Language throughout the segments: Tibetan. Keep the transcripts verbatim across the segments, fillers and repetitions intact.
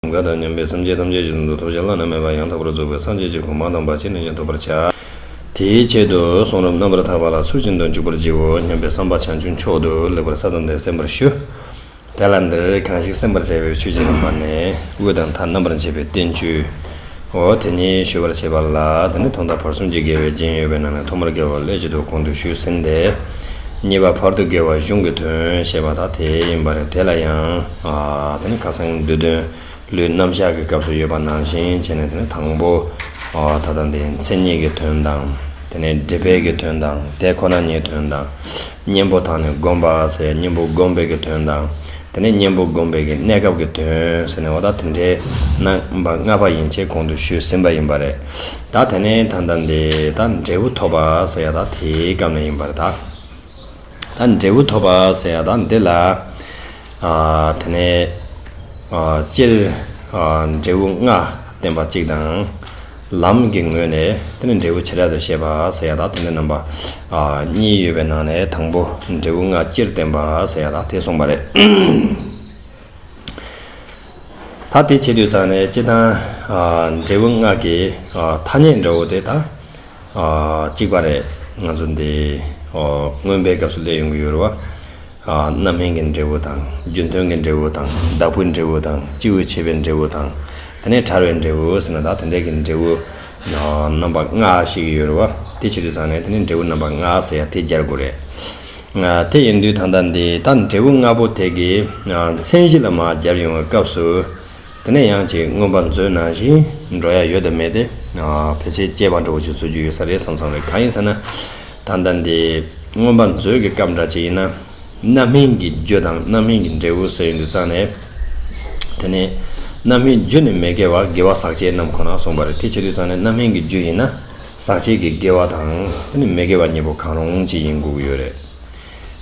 དང་། དགའ་དང་མཉམ་པའི་སེམས་ཅན་ཐམས་ཅད་ཀྱི་དོན་དུ་ཐོབ་བྱ་བླ་ན་མེད་པ་ཡང་དག་པར་རྫོགས་པའི་སངས་རྒྱས་ཀྱི་གོ་འཕང་དམ་པ་ཅི་ནས་ཀྱང་ཐོབ་པར་བྱ། དེའི་ཆེད་དུ་གསུང་རབ་རྣམ་པར་དག་པ་ལ་ཚུལ་བཞིན་དུ་འཇུག་པར་བགྱིའོ་སྙམ་པའི་བསམ་པ་བྱང་ཆུབ་མཆོག་ཏུ་ལེགས་པར་གསལ་དོན་དེ་གསན་པར་ཞུ། དེ་ལ་འདིར་གང་ཞིག་གསན་པར་བྱ་བའི་ཆོས་ཀྱི་རྣམ་པ་ནི་དབུས་དང་མཐའ་རྣམ་པར་འབྱེད་པའི་བསྟན་བཅོས། འོ་དེ་ཉིད་ཞུ་བར་བྱེད་པ་ལ་དེ་ནི་དོན་དག་བར་གསུམ་གྱི་དགེ་བའི་རྒྱན་ཡོད་པའི་ནང་ནས་ཐོག་མར་དགེ་བ་སླད་ཀྱི་དུ་གོང་དུ་ཞུས་ཟིན་ཏེ། གཉིས་པ་བར་དུ་དགེ་བ་གཞུང་གི་དོན་ཞེས་པ་དག་དེ་ཡིན་པ་རེད། དེ་ལ་ཡང་ཨ་དེ་ནི་ཁ་སང་བསྡུས་དོན་ལུས་རྣམ་གཞག་གི་སྐབས་སུ་ཡོད་པ་ནང་བཞིན་བྱས་ནས་དེ་ནི་དང་པོ་ཨ་ད་ལྟ་འདི་མཚན་ཉིད་ཀྱི་དོན་དང་། དེ་ནས་སྒྲིབ་པའི་གི་དོན་དང་དེ་ཁོ་ན་ཉིད་དོན་དང་། གཉེན་པོ་དང་ནི་བསྒོམ་པ་ཟེར་གཉེན་པོ་བསྒོམ་པའི་གི་དོན་དང་། དེ་ནས་གཉེན་པོ་བསྒོམ་པའི་གི་གནས་སྐབས་ཀྱི་དོན་ཟེར་ནས་འོ་ད་དེ་འདྲའི་རྣམ་པ་ལྔ་པ་ཡན་ཆད་གོང་དུ་ཞུས་ཟིན་པ་ཡིན་པ་རེད། ད་དེ་ནས་ད་ལྟ་འདི་ད་འབྲས་བུ་ཐོབ་པ་ཟེར་ཡ་ད་དེའི་སྐབས་ནས་ཡིན་པ་རེད་ད། ད་འབྲས་བུ་ཐོབ་པ་ཟེར་ཡ་ད་འདི་ལ་ཨ་དེ་ནས་ཨ་སྤྱིར་ཨ་འབྲས་བུ་ལྔ་བསྟན་པ་གཅིག་དང་། ལམ་གྱི་ངོས་ནས་དེ་ནི་འབྲས་བུ་བྱེ་བྲག་ཏུ་བཤད་པ་ཟེར་ཡ་དང་དེ་འདྲ་རྣམ་པ་ཨ་གཉིས་ཡོད་པའི་ནང་ནས་དང་པོ་འབྲས་བུ་ལྔ་སྤྱིར་བསྟན་པ་ཟེར་ཡ་དང་དེ་གསུངས་པ་རེད། ད་དེ་བྱེད་དུས་ཙང་ནས་སྤྱིར་བཏང་ཨ་འབྲས་བུ་ལྔ་གི་ཨ་ཐ་སྙད་འདྲ་བོ་དེ་ད་ཨ་གཅིག་པ་རེད། ང་ཚོ་འདི་ཨ་མངོན་པའི་སྐབས་སུ་སླེབས་ཡོང་གི་ཡོད་རེད་བ། ཨ་རྣམ་སྨིན་གྱི་འབྲས་བུ་དང་རྒྱུ་མཐུན་གྱི་འབྲས་བུ་དང་བདག་པོའི་འབྲས་བུ་དང་སྤྱི་བོས་བྱས་པའི་འབྲས་བུ་དང་། དེ་ནས་ཕྲ་བའི་འབྲས་བུ་ཟེར་ན་ད་དེ་འདྲའི་གི་འབྲས་བུ་ཨ་རྣམ་པ་ལྔ་ཞིག་ཡོད་རེད་བ། དེ་བྱེད་དུས་ཙང་ནས་དེ་ནི་འབྲས་བུ་རྣམ་པ་ལྔ་ཟེར་ཡ་དེ་སྦྱར་དགོས་རེད། ཨ་དེ་ཡིན་དུས་ད་ལྟ་འདི་ད་འབྲས་བུ་ལྔ་པོ་དེ་གི་ཨ་མཚན་གཞི་ལ་མར་སྦྱར་ཡོང་བའི་སྐབས་སུ། དེ་ནས་ཡང་ཅིག་མངོན་པ་མཛོད་ནང་བཞིན་འགྲོ་ཡ་ཡོད་དམ་མེད་དེ། ཨ་ཕལ་ཆེར་དཔྱད་པ་འདྲ་བོ་ཅིག་བཟོ་རྒྱུ་ཡོད་ས་རེད་བསམ་བསམ་རེད། གང་ཡིན་ཟེར་ན། ད་ལྟ་འདི་མངོན་པ་མཛོད་ཀྱི་སྐབས་འདྲ་ཅིག་ཡིན་ན། རྣམ་སྨིན་གྱི་རྒྱུ་དང་རྣམ་སྨིན་གྱི་འབྲས་བུ་ཟེར་ཡོང་དུས་ཙང་ནས། དེ་ནས་རྣམ་སྨིན་རྒྱུ་ནི་མི་དགེ་བ་དགེ་བ་ཟག་བཅས་རྣམས་ཁོ་ན་གསུངས་པ་རེད། དེ་བྱེད་དུས་ཙང་ནས་རྣམ་སྨིན་གྱི་རྒྱུ་ཡིན་ན། ཟག་བཅས་ཀྱི་དགེ་བ་དང་དེ་ནས་མི་དགེ་བ་གཉིས་པོ་གང་རུང་ཅིག་ཡིན་དགོས་ཀྱི་ཡོད་རེད།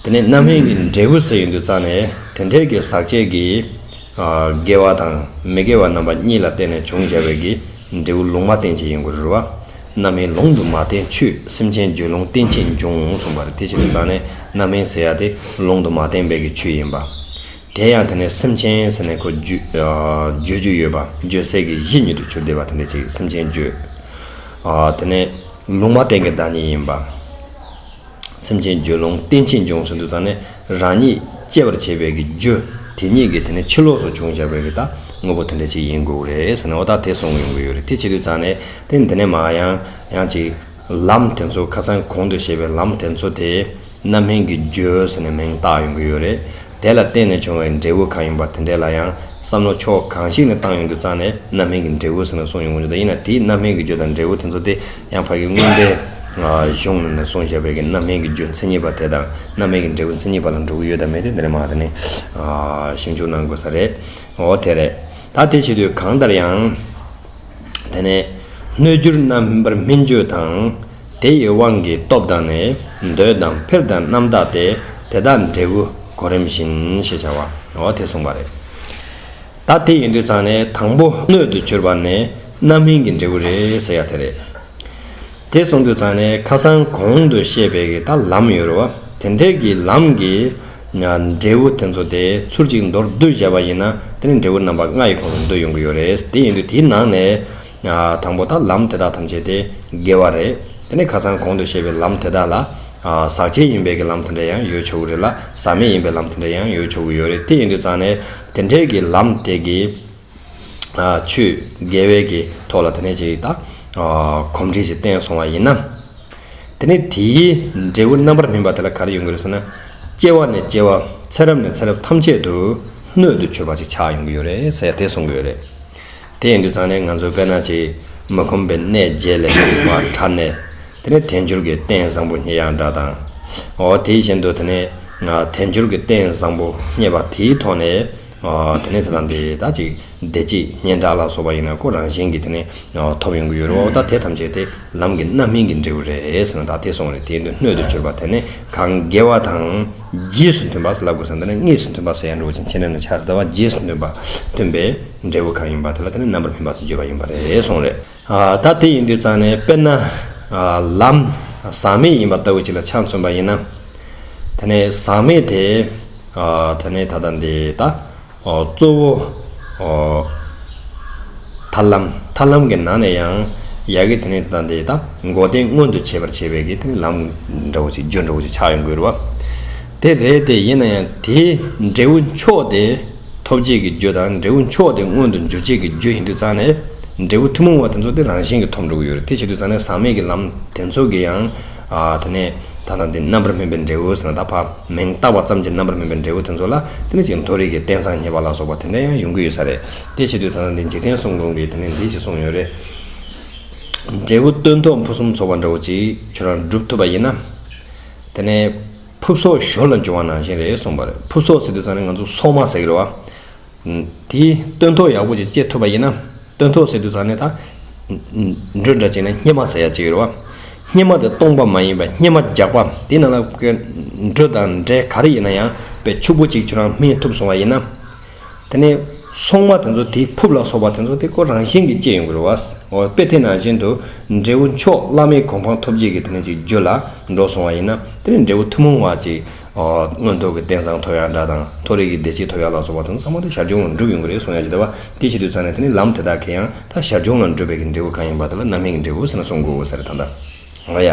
དེ་ནས་རྣམ་སྨིན་གྱི་འབྲས་བུ་ཟེར་ཡོང་དུས་ཙང་ནས་དེ་འདྲའི་གི་ཟག་བཅས་ཀྱི་ཨ་དགེ་བ་དང་མི་དགེ་བ་རྣམ་པ་གཉིས་ལ་བརྟེན་ནས་བྱུང་བཞག་པའི་གི་འབྲས་བུ་ལུང་མ་བསྟན་ཅིག་ཡིན་དགོས་རེད་བ། རྣམ་སྨིན་ལུང་དུ་མ་བསྟན་ཆོས། སེམས་ཅན་བརྗོད་ལུང་བསྟན་ཕྱིར་འབྱུང་གསུངས་པ་རེད། དེ་བྱེད་དུས་ཙང་ནས་རྣམ་སྨིན་ཟེར་ཡ་དེ་ལུང་དུ་མ་བསྟན་པའི་གི་ཆོས་ཡིན་པ། དེ་ཡང་དེ་ནས་སེམས་ཅན་ཟེར་ནས་ཁོ་བརྗོད་ཨ་བརྗོད་རྒྱུ་ཡོད་པ། བརྗོད་སའི་གི་གཞི་ཉིད་དུ་གྱུར་བསྡད་པ་དེ་འདྲ་ཅིག་སེམས་ཅན་བརྗོད། ཨ་དེ་ནས་ལུང་མ་བསྟན་གྱི་བདག་ཉིད་ཡིན་པ། སེམས་ཅན་བརྗོད་ལུང་བསྟན་ཕྱིར་འབྱུང་ཟེར་དུས་ཙང་ནས་རང་ཉིད་སྐྱེད་པར་བྱེད་པའི་གི་རྒྱུ་དེ་ཉིད་ཀྱི་དེ་ནས་ཕྱི་ལོགས་སུ་བྱུང་བཞག་པའི་གི་ད་དངོས་པོ་དེ་འདྲ་ཅིག་ཡིན་དགོས་རེད་ཟེར་ནས་འོ་ད་དེ་གསུངས་ཡོང་གི་ཡོད་རེད། དེ་བྱེད་དུས་ཙང་ནས་དེ་འདི་ནས་མར་ཡང་ཡང་ཅིག་ལམ་དེ་ཚོ་ཁ་སང་གོང་དུ་བཤད་པའི་ལམ་དེ་ཚོ་དེ་རྣམ་སྨིན་གྱི་རྒྱུ་ཟེར་ནས་མིང་བཏགས་ཡོང་གི་ཡོད་རེད། དེ་ལ་བརྟེན་ནས་བྱུང་བའི་འབྲས་བུ་གང་ཡིན་པ་དེ་འདྲས་ལ་ཡང་བསམ་བློ་ཕྱོགས་གང་ཞིག་ནས་བཏང་ཡོང་དུས་ཙང་ནས་རྣམ་སྨིན་གྱི་འབྲས་བུ་ཟེར་ནས་གསུངས་ཡོང་གི་འདུག་ད་ཡིན་ན་དེའི་རྣམ་སྨིན་གྱི་རྒྱུ་དང་འབྲས་བུ་དེ་ཚོ་དེ་ཡང་ཕ་གི་མངོན་པའི་གཞུང་ནས་གསུངས་བཞག་པའི་གི་རྣམ་སྨིན་གྱི་རྒྱུ་མཚན་ཉིད་པ་དེ་དང་རྣམ་སྨིན་གྱི་འབྲས་བུ་མཚན་ཉིད་པ་ལ་འགྲོ་གི་ཡོད་དམ་མེད་དེ་འདི་ནས་མ་དེ་ནས་ཞིབ་འཇུག་གནང་དགོས་ས་རེད། འོ་དེ་རེད། ད་དེ་བྱེད་དུས་གང་ལྟར་ཡང་། དེ་ནས་སྣོད་གྱུར་རྣམ་པར་སྨིན་བརྗོད་དང་། དེ་ཡི་དབང་གིས་སྟོབས་དང་ནི། འདོད་དང་འཕེལ་དང་རྣམ་དག་སྟེ། དེ་དག་འབྲས་བུ་གོ་རིམ་བཞིན་ཞེས་བྱ་བ། འོ་དེ་གསུངས་པ་རེད། ད་དེ་ཡིན་དུས་ཙང་ནས་དང་པོ་སྣོད་དུ་གྱུར་པ་ནི་རྣམ་སྨིན་གྱི་འབྲས་བུ་རེད་ཟེར་ཡ་དེ་རེད། དེ་གསུངས་དུས་ཙང་ནས་ཁ་སང་གོང་དུ་བཤད་པའི་གི་ད་ལམ་ཡོད་རེད་བ། དེ་འདྲའི་གི་ལམ་གྱི་འབྲས་བུ་དེ་ཚོ་དེ་ཚུར་གཅིག་མདོར་བསྡུས་བྱས་པ་ཡིན་ན་དེ་ནི་འབྲས་བུ་རྣམ་པ་ལྔ་ཡི་ཁོངས་སུ་འདུ་ཡོང་གི་ཡོད་རེད། དེ་ཡིན་དུས་དེའི་ནང་ནས་དང་པོ་ད་ལམ་དེ་དག་ཐམས་ཅད་དེ་དགེ་བ་རེད། དེ་ནི་ཁ་སང་གོང་དུ་བཤད་པའི་ལམ་དེ་དག་ལ་ཟག་བཅས་ཡིན་པའི་གི་ལམ་དེ་འདྲ་ཡང་ཡོད་ཆོག་གི་རེད་ལ་ཟག་མེད་ཡིན་པའི་ལམ་དེ་འདྲ་ཡང་ཡོད་ཆོག་གི་ཡོད་རེད། དེ་ཡིན་དུས་ཙང་ནས་དེ་འདྲའི་གི་ལམ་དེ་གི་ཆོས་དགེ་བའི་གི་ཐོག་ལ་དེ་ནས་ཅིག་ད་གོམས་འདྲིས་ཅིག་བསྟན་སོང་བ་ཡིན་ན། དེ་ནས་དེའི་འབྲས་བུ་རྣམ་པར་སྨིན་པ་དེ་ལ་ག་རེ་ཡོང་གི་རེད་ཟེར་ན། སྐྱེ་བ་ནས་སྐྱེ་བ་ཚེ་རབས་ནས་ཚེ་རབས་ཐམས་ཅད་དུ་སྣོད་དུ་གྱུར་པ་ཅིག་ཆགས་ཡོང་གི་ཡོད་རེད་ཟེར་ཡ་དེ་གསུང་གི་ཡོད་རེད། དེ་ཡིན་དུས་ཙང་ནས་ང་ཚོ་དཔེར་ན་ཅིག་མི་ཁོམ་པའི་གནས་བརྒྱད་ལས་བ་ཐར་ནས། དེ་ནས་དལ་འབྱོར་གྱི་རྟེན་བཟང་པོ་རྙེད་ཡག་འདྲ་དང་། འོ་དེ་བཞིན་དུ་དེ་ནས་དལ་འབྱོར་གྱི་རྟེན་བཟང་པོ་རྙེད་པ་དེའི་ཐོག་ནས། དེ་ནས་དེ་དང་དེ་ད་ཅིག་བདེ་སྐྱིད་སྙན་གྲགས་ལ་སོགས་པ་ཡིན་ན་ཁོ་རང་བཞིན་གྱིས་དེ་ནས་ཐོབ་ཡོང་གི་ཡོད་རེད། འོ་ད་དེ་ཐམས་ཅད་དེ་ལམ་གྱི་རྣམ་སྨིན་གྱི་འབྲས་བུ་རེད་ཟེར་ན་ད་དེ་སོང་རེད། དེ་ཡིན་དུས་སྣོད་དུ་གྱུར་པ་དེ་ནི་གང་དགེ་བ་དང་རྗེས་སུ་མཐུན་པ་ཟེར་ལབ་དགོས་ས་འདི་ནི་དངོས་སུ་མཐུན་པ་ཟེར་ཡ་འགྲོ་བ་ཅན་ཁྱེད་རང་ནི་ཆ་རེ་ལྟ་བ་རྗེས་སུ་མཐུན་པ་མཐུན་པའི་འབྲས་བུ་གང་ཡིན་པ་དེ་ལ་དེ་ནི་རྣམ་པར་སྨིན་པ་ཟེར་བརྗོད་པ་ཡིན་པ་རེད་གསུངས་རེད། ད་དེ་ཡིན་དུས་ཙང་ནས་དཔེར་ན་ལམ་ཟག་མེད་ཡིན་པ་ལྟ་བུ་ཅིག་ལ་ཆ་མཚོན་པ་ཡིན་ན། དེ་ནས་ཟག་མེད་དེ་དེ་ནས་ད་ལྟ་འདི་ད་གཙོ་བོ་ ཐར་ལམ། ཐར་ལམ་གྱི་ནང་ནས་ཡང་ཡ་གི་དེ་ནས་ད་དེ་ད་འགོག་བདེན་མངོན་དུ་བྱེད་པར་བྱེད་པའི་གི་དེ་ནས་ལམ་འདྲ་བོ་ཅིག་རྒྱུ་འདྲ་བོ་ཅིག་ཆགས་ཡོང་གི་རེད་བ། དེ་རེད་དེ། ཡིན་ན་ཡང་དེའི་འབྲས་བུ་མཆོག་དེ་ཐོབ་བྱེད་ཀྱི་རྒྱུ་དང་། འབྲས་བུ་མཆོག་དེ་མངོན་དུ་འགྱུར་བྱེད་ཀྱི་རྒྱུ་ཡིན་དུས་ཙང་ནས། འབྲས་བུ་ཐུན་མོང་བ་དེ་ཚོ་དེ་རང་བཞིན་གྱིས་ཐོབ་འགྲོ་གི་ཡོད་རེད། དེ་བྱེད་དུས་ཙང་ནས་ཟག་མེད་ཀྱི་ལམ་དེ་ཚོ་གི་ཡང་། ཨ། དེ་ནས་ད་ལྟ་འདི་རྣམ་པར་སྨིན་པའི་འབྲས་བུ་ཟེར་ན། ད་ཕར་མིང་བཏགས་པ་ཙམ་གྱི་རྣམ་པར་སྨིན་པའི་འབྲས་བུ་དེ་ཚོ་ལ་དེ་ནས་ཅིག་མཐོ་རིས་ཀྱི་རྟེན་བཟང་རྙེད་པ་ལ་སོགས་པ་དེ་འདྲ་ཡང་ཡོང་གི་ཡོད་ས་རེད། དེ་བྱེད་དུས་ད་ལྟ་འདི་འཇིག་རྟེན་གསུམ་མགོན་གྱིས་དེ་ནས་འདི་ཅིག་གསུངས་ཡོད་རེད། འབྲས་བུ་སྟོན་ཐོག་ཕུན་སུམ་ཚོགས་པ་འདྲ་བོ་ཅིག་ཁྱོད་རང་སྒྲུབ་ཐུབ་པ་ཡིན་ན། དེ་ནས་ཕུབ་སོགས་ཞོར་ལ་འབྱུང་བ་ནང་བཞིན་རེད་གསུངས་པ་རེད། ཕུབ་སོགས་ཟེར་དུས་ཙང་ནས་ང་ཚོ་སོག་མ་ཟེར་གི་རེད་བ། དེའི་སྟོན་ཐོག་ཡག་པོ་ཅིག་སྐྱེ་ཐུབ་པ་ཡིན་ན། སྟོན་ཐོག་ཟེར་དུས་ཙང་ནས་ད་འབྲུ་འདྲ་ཅིག་ན་སྙེ་མ་ཟེར་ཡ་ཅིག་ཡོད་རེད་བ། སྙེ་མ་དེ་སྟོང་པ་མ་ཡིན་པ། སྙེ་མ་རྒྱགས་པ། དེའི་ནང་ལ་འབྲུ་དང་འབྲས་ག་རེ་ཡིན་ན་ཡང་དཔེ་ཕྱུག་པོ་ཅིག་ཁྱོད་རང་སྨིན་ཐུབ་སོང་བ་ཡིན་ན། དེ་ནས་སོག་མ་དེ་ཚོ། དེའི་ཕུབ་ལ་སོགས་པ་དེ་ཚོ་དེ་ཁོ་རང་བཞིན་གྱིས་སྐྱེ་ཡོང་གི་རེད་བ། འོ། དཔེ་དེ་ནང་བཞིན་དུ་འབྲས་བུ་མཆོག་བླ་མེད་གོ་འཕང་ཐོབ་བྱེད་ཀྱི་དེ་ནས་ཅིག་རྒྱུ་ལ་འགྲོ་སོང་བ་ཡིན་ན། དེ་ནས་འབྲས་བུ་ཐུན་མོང་བ་ཅིག། ཨོ། མངོན་མཐོ་གི་རྟེན་བཟང་ཐོབ་ཡ་འདྲ་དང་། མཐོ་རིས་ཀྱི་བདེ་སྐྱིད་ཐོབ་ཡ་ལ་སོགས་པ་དེ་ཚོ་ཚང་མ་དེ་ཞར་བྱུང་ལ་འགྲུབ་ཡོང་གི་རེད་གསུང་ཡ་ཅིག་འདུག་བ། དེ་བྱེད་དུས་ཙང་ནས་དེ་ནི་ལམ་དེ་དག་གི་ཡང་ད་ཞར་བྱུང་ལ་འགྲུབ་པའི་གི་འབྲས་བུ་གང་ཡིན་པ་དེ་ལ་རྣམ་སྨིན་གྱི་འབྲས་བུ་ཟེར་ན་གསུང་དགོས་ས་རེད། ད་ལྟ། འོ་ཡ།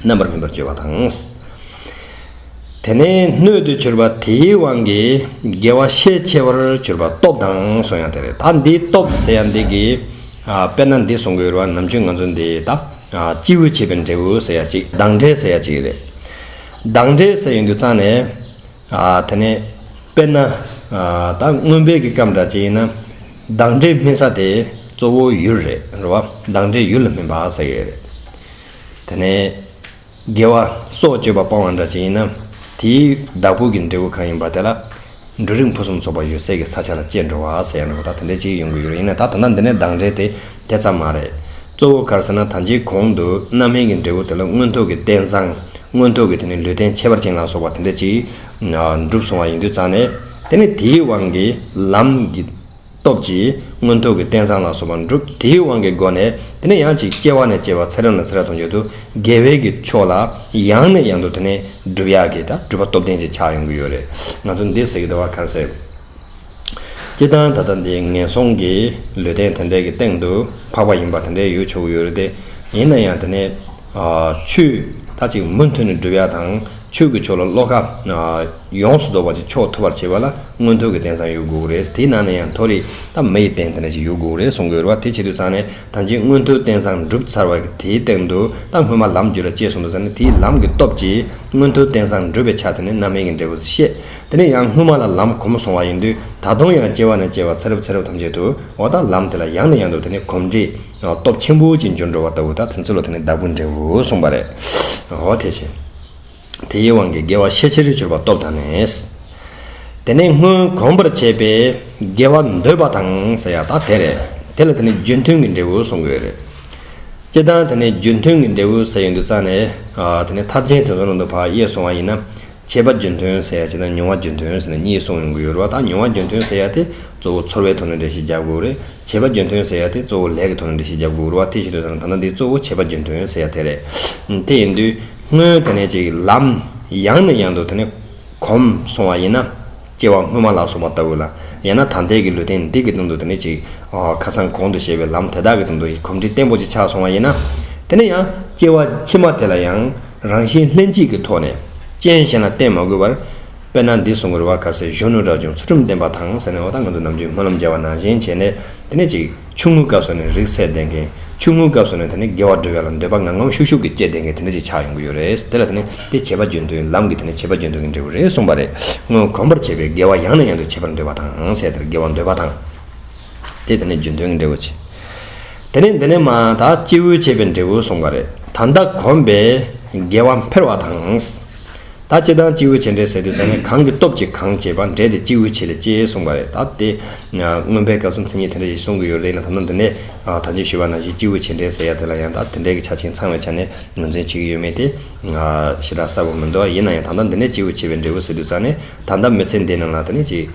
རྣམ་པར་སྨིན་པར་བརྗོད་པ་དང་། དེ་ནས་སྣོད་དུ་གྱུར་པ་དེའི་དབང་གིས་དགེ་བ་ཤས་ཆེ་བར་གྱུར་པ་སྟོབས་དང་གསུང་ཡང་དེ་རེད། ད་འདིའི་སྟོབས་ཟེར་ཡ་འདི་གི། ཨ། དཔེར་ན་འདི་གསུང་གི་ཡོད་རེད་བ། ནམ་རྒྱུན་ང་ཚོ་འདི་ད། ཨ། སྐྱེས་བུ་བྱེད་པའི་འབྲས་བུ་ཟེར་ཡ་གཅིག། བདག་འབྲས་ཟེར་ཡ་གཅིག་རེད། བདག་འབྲས་ཟེར་ཡོང་དུས་ཙང་ནས། ཨ། དེ་ནས་དཔེར་ན། ཨ། ད་མངོན་པའི་གི་སྐབས་འདྲ་ཅིག་ཡིན་ན། བདག་འབྲས་སྨིན་ས་དེ་གཙོ་བོ་ཡུལ་རེད། རེད་བ། བདག་འབྲས་ཡུལ་ལ་སྨིན་པ་ཟེར་གི་རེད། དེ་ནས་དགེ་བ་སྲོག་གཅོད་པ་སྤང་བ་འདྲ་ཅིག་ཡིན་ན། དེའི་བདག་པོ་གི་འབྲས་བུ་གང་ཡིན་པ་དེ་ལ། འབྲུ་རིགས་ཕུན་སུམ་ཚོགས་པ་ཡོད་སའི་གི་ས་ཆ་ལ་སྐྱེ་འགྲོ་བ་ཟེར་ཡ་འདྲ་བོ། ད་དེ་འདྲ་ཅིག་ཡོང་གི་ཡོད་རེད། ཡིན་ན་ད་ད་ལྟ་འདི་ནས་བདག་འབྲས་དེ་དེ་ཙམ་མ་རེད། གཙོ་བོ་ག་རེ་ཟེར་ན། ད་ཅིག་གོང་དུ་རྣམ་སྨིན་གྱི་འབྲས་བུ་དེ་ལ་མངོན་མཐོ་གི་རྟེན་བཟང་། མངོན་མཐོ་གི་དེ་ནི་ལུས་རྟེན་ཁྱད་པར་ཅན་ལ་སོགས་པ་དེ་འདྲ་ཅིག། ཨ། འགྲུབ་སོང་བ་ཡིན་དུས་ཙང་ནས། དེ་ནི་དེའི་དབང་གིས་ལམ་གྱི་སྟོབས་ཀྱིས་མངོན་མཐོ་གི་རྟེན་བཟང་ལ་སོགས་པ་འགྲུབ། དེའི་དབང་གི་སྒོ་ནས་དེ་ནས་ཡང་ཅིག་སྐྱེ་བ་ནས་སྐྱེ་བ། ཚེ་རབས་ནས་ཚེ་རབས་ཐམས་ཅད་དུ་དགེ་བའི་གི་ཕྱོགས་ལ་ཡང་ནས་ཡང་དུ་དེ་ནས་སྒྲུབ་ཡག་གི་ད་སྒྲུབ་པ་སྟོབས་ལྡན་ཅིག་ཆགས་ཡོང་གི་ཡོད་རེད། ང་ཚོ་འདི་ཟེར་གི་འདུག་བ། ག་རེ་ཟེར། སྤྱིར་བཏང་ད་ལྟ་འདི་ངན་སོང་གི་ལུས་རྟེན་དེ་འདྲའི་གི་སྟེང་དུ་འཕགས་པ་ཡིན་པ་དེ་འདྲའི་ཡོད་ཆོག་གི་ཡོད་རེད་དེ། ཡིན་ན་ཡང་དེ་ནས། ཨ། ཆོས་ད་ཅིག་མུ་མཐུད་ནས་སྒྲུབ་ཡ་དང་། ཆོས་ཀྱི་ཕྱོགས་ལ་བློ་ཁ། ཨ། ཡོངས་སུ་རྫོགས་པ་ཅིག་ཕྱོགས་ཐུབ་པར་བྱེད་པ་ལ་མངོན་མཐོ་གི་རྟེན་བཟང་ཡོད་དགོས་རེད། དེའི་ནང་ནས་ཡང་མཐོ་རིས་ད་མི་ཡི་རྟེན་དེ་འདྲ་ཞིག་ཡོད་དགོས་རེད་གསུང་གི་ཡོད་རེད་བ། དེ་བྱེད་དུས་ཙང་ནས་ད་ཅིག་མངོན་མཐོའི་རྟེན་བཟང་འགྲུབ་ཚར་བ་དེའི་སྟེང་དུ། ད་སྔོན་མ་ལམ་རྒྱུད་ལ་སྐྱེས་སོང་དུས་ཙང་ནས། དེའི་ལམ་གྱི་སྟོབས་ཀྱིས་མངོན་མཐོའི་རྟེན་བཟང་འགྲུབ་པའི་ཆ་དེ་ནི་རྣམ་སྨིན་གྱི་འབྲས་བུ་ཞེས། དེ་ནས་ཡང་སྔོན་མ་ལ་ལམ་གོམས་སོང་བ་ཡིན་དུས། ད་དུང་ཡང་སྐྱེ་བ་ནས་སྐྱེ་བ། ཚེ་རབས་ཚེ་རབས་ཐམས་ཅད་དུ། འོ། ད་ལམ་དེ་ལ་ཡང་ནས་ཡང་དུ་དེ་ནས་གོམས་འདྲིས་སྟོབས་ཆེན་པོ་ཅིག་འབྱོར་འགྲོ་བ་ལྟ་བུ། ད་དེ་ཚོ་ལ་དེ་ནས་བདག་པོའི་འབྲས་བུ་གསུངས་པ་རེད། འོ། དེ་བཞིན། དེའི་དབང་གིས་དགེ་བ་ཤས་ཆེར་གྱུར་པ་སྟོབས་དང་ནི། དེ་ནས་སྔོན་གོམས་པར་བྱས་པའི་དགེ་བ་འདོད་པ་དང་ཟེར་ཡ་ད་དེ་རེད། དེ་ལ་དེ་ནས་རྒྱུ་མཐུན་གྱི་འབྲས་བུ་གསུང་གི་ཡོད་རེད། སྤྱིར་བཏང་དེ་ནས་རྒྱུ་མཐུན་གྱི་འབྲས་བུ་ཟེར་ཡོང་དུས་ཙང་ནས། ཨ། དེ་ནས་ཐབས་ཆེན་དེ་ཚོ་ནང་དུ་ཕར་དབྱེ་སོང་བ་ཡིན་ན། བྱེད་པ་རྒྱུ་མཐུན་ཟེར་ཡ་གཅིག་དང་། མྱོང་བ་རྒྱུ་མཐུན་ཟེར་ནས་གཉིས་གསུངས་ཡོང་གི་ཡོད་རེད་བ། ད་མྱོང་བ་རྒྱུ་མཐུན་ཟེར་ཡ་དེ་གཙོ་བོ་ཚོར་བའི་ཐོག་ནས་འགྲེལ་བཤད་རྒྱག་དགོས་རེད། བྱེད་པ་རྒྱུ་མཐུན་ཟེར་ཡ་དེ་གཙོ་བོ་ལས་ཀྱི་ཐོག་ནས་འགྲེལ་བཤད་རྒྱག་དགོས་རེད་བ། དེ་བྱེད་དུས་ཙང་ད་ལྟ་འདི་གཙོ་བོ་བྱེད་པ་རྒྱུ་མཐུན་ཟེར་ཡ་དེ་རེད། དེ་ཡིན་དུས་སྔོན་དེ་ནས་ཅིག་ལམ་ཡང་ནས་ཡང་དུ་དེ་ནས་གོམས་སོང་བ་ཡིན་ན། སྐྱེ་བ་སྔོན་མ་ལ་སོགས་པ་ལྟ་བུ་ལ། ཡང་ན་ད་ལྟའི་གི་ལུས་རྟེན་འདི་གི་སྟེང་དུ་དེ་ནས་ཅིག། ཨ། ཁ་སང་གོང་དུ་བཤད་པའི་ལམ་དེ་དག་གི་སྟེང་དུ་གོམས་འདྲིས་བརྟན་པོ་ཅིག་ཆགས་སོང་བ་ཡིན་ན། དེ་ནས་ཡང་སྐྱེ་བ་ཕྱི་མ་དེ་ལ་ཡང་རང་བཞིན་ལྷན་སྐྱེས་ཀྱི་ཐོག་ནས་རྐྱེན་གཞན་ལ་བརྟེན་མ་དགོས་པར། དཔེར་ན་འདི་གསུང་གི་རེད་བ། ག་ཟེར། གཞོན་ནུ་རབ་བྱུང་ཚུལ་ཁྲིམས་ལྡན་པ་དང་ཟེར་ནས། འོ། ད་ང་ཚོ་ནམ་རྒྱུན་སྨོན་ལམ་རྒྱག་པ་ནང་བཞིན་བྱས་ནས། དེ་ནས་ཅིག་ཆུང་ངུའི་སྐབས་སུ་ནས་རིག་གསལ་ལྡན་མཁན། ཆུང་ངུའི་སྐབས་སུ་ནས་དེ་ནས་དགེ་བ་སྒྲུབ་ཡ་ལ་འདོད་པ་ངམ་ངམ་ཤུགས་ཤུགས་ཀྱིས་སྐྱེ་ལྡན་མཁན་དེ་འདྲ་ཅིག་ཆགས་ཡོང་གི་ཡོད་རེད། དེ་ལ་དེ་ནས་དེ་བྱེད་པ་རྒྱུ་མཐུན། ལམ་གྱི་དེ་ནས་བྱེད་པ་རྒྱུ་མཐུན་གྱི་འབྲས་བུ་རེད་གསུངས་པ་རེད། སྔོན་གོམས་པར་བྱས་པའི་དགེ་བ་ཡང་ནས་ཡང་དུ་བྱེད་པར་འདོད་པ་དང་ཟེར། དེར་དགེ་བ་འདོད་པ་དང་། དེ་དེ་ནས་རྒྱུ་མཐུན་གྱི་འབྲས་བུ་བྱེད། དེ་ནས་འདི་ནས་མ་ད་སྐྱེས་བུ་བྱེད་པའི་འབྲས་བུ་གསུངས་པ་རེད། ད་ལྟ་གོམས་པའི་དགེ་བ་འཕེལ་བ་དང་། ད་སྤྱིར་བཏང་སྐྱེས་བུ་བྱེད་འབྲས་ཟེར་དུས་ཙང་ནས། གང་གི་སྟོབས་ཀྱིས་གང་བྱེད་པ། འབྲས་དེ་སྐྱེས་བུ་བྱེད་ལས་སྐྱེ་གསུངས་པ་རེད། ད་དེ་སྔོན་པའི་སྐབས་སུ་མཚན་ཉིད་དེ་འདྲ་ཞིག་གསུང་གི་ཡོད་རེད། ཡིན་ན་ད་ལྟ་འདི་ནས་ད་ཅི་ཞུས་པ་ནང་བཞིན་སྐྱེས་བུ་བྱེད་འབྲས་ཟེར་ཡ་དེ་ལ་ཡང་ད་དེ་འདྲའི་གི་ཆ་རྐྱེན་ཚང་བའི་ཆ་ནས་ངོས་འཛིན་བྱེད་ཀྱི་ཡོད་མེད་དེ་ཞེ་དྲག་གསལ་པོ་མི་འདུག་ཡིན་ན་ཡང་ད་ལྟ་འདི་ནས་སྐྱེས་བུ་བྱེད་པའི་འབྲས་བུ་ཟེར་དུས་ཙང་ནས། ད་ལྟ་མི་ཚེ་འདི་ནང་ལ་དེ་ནས་ཅིག་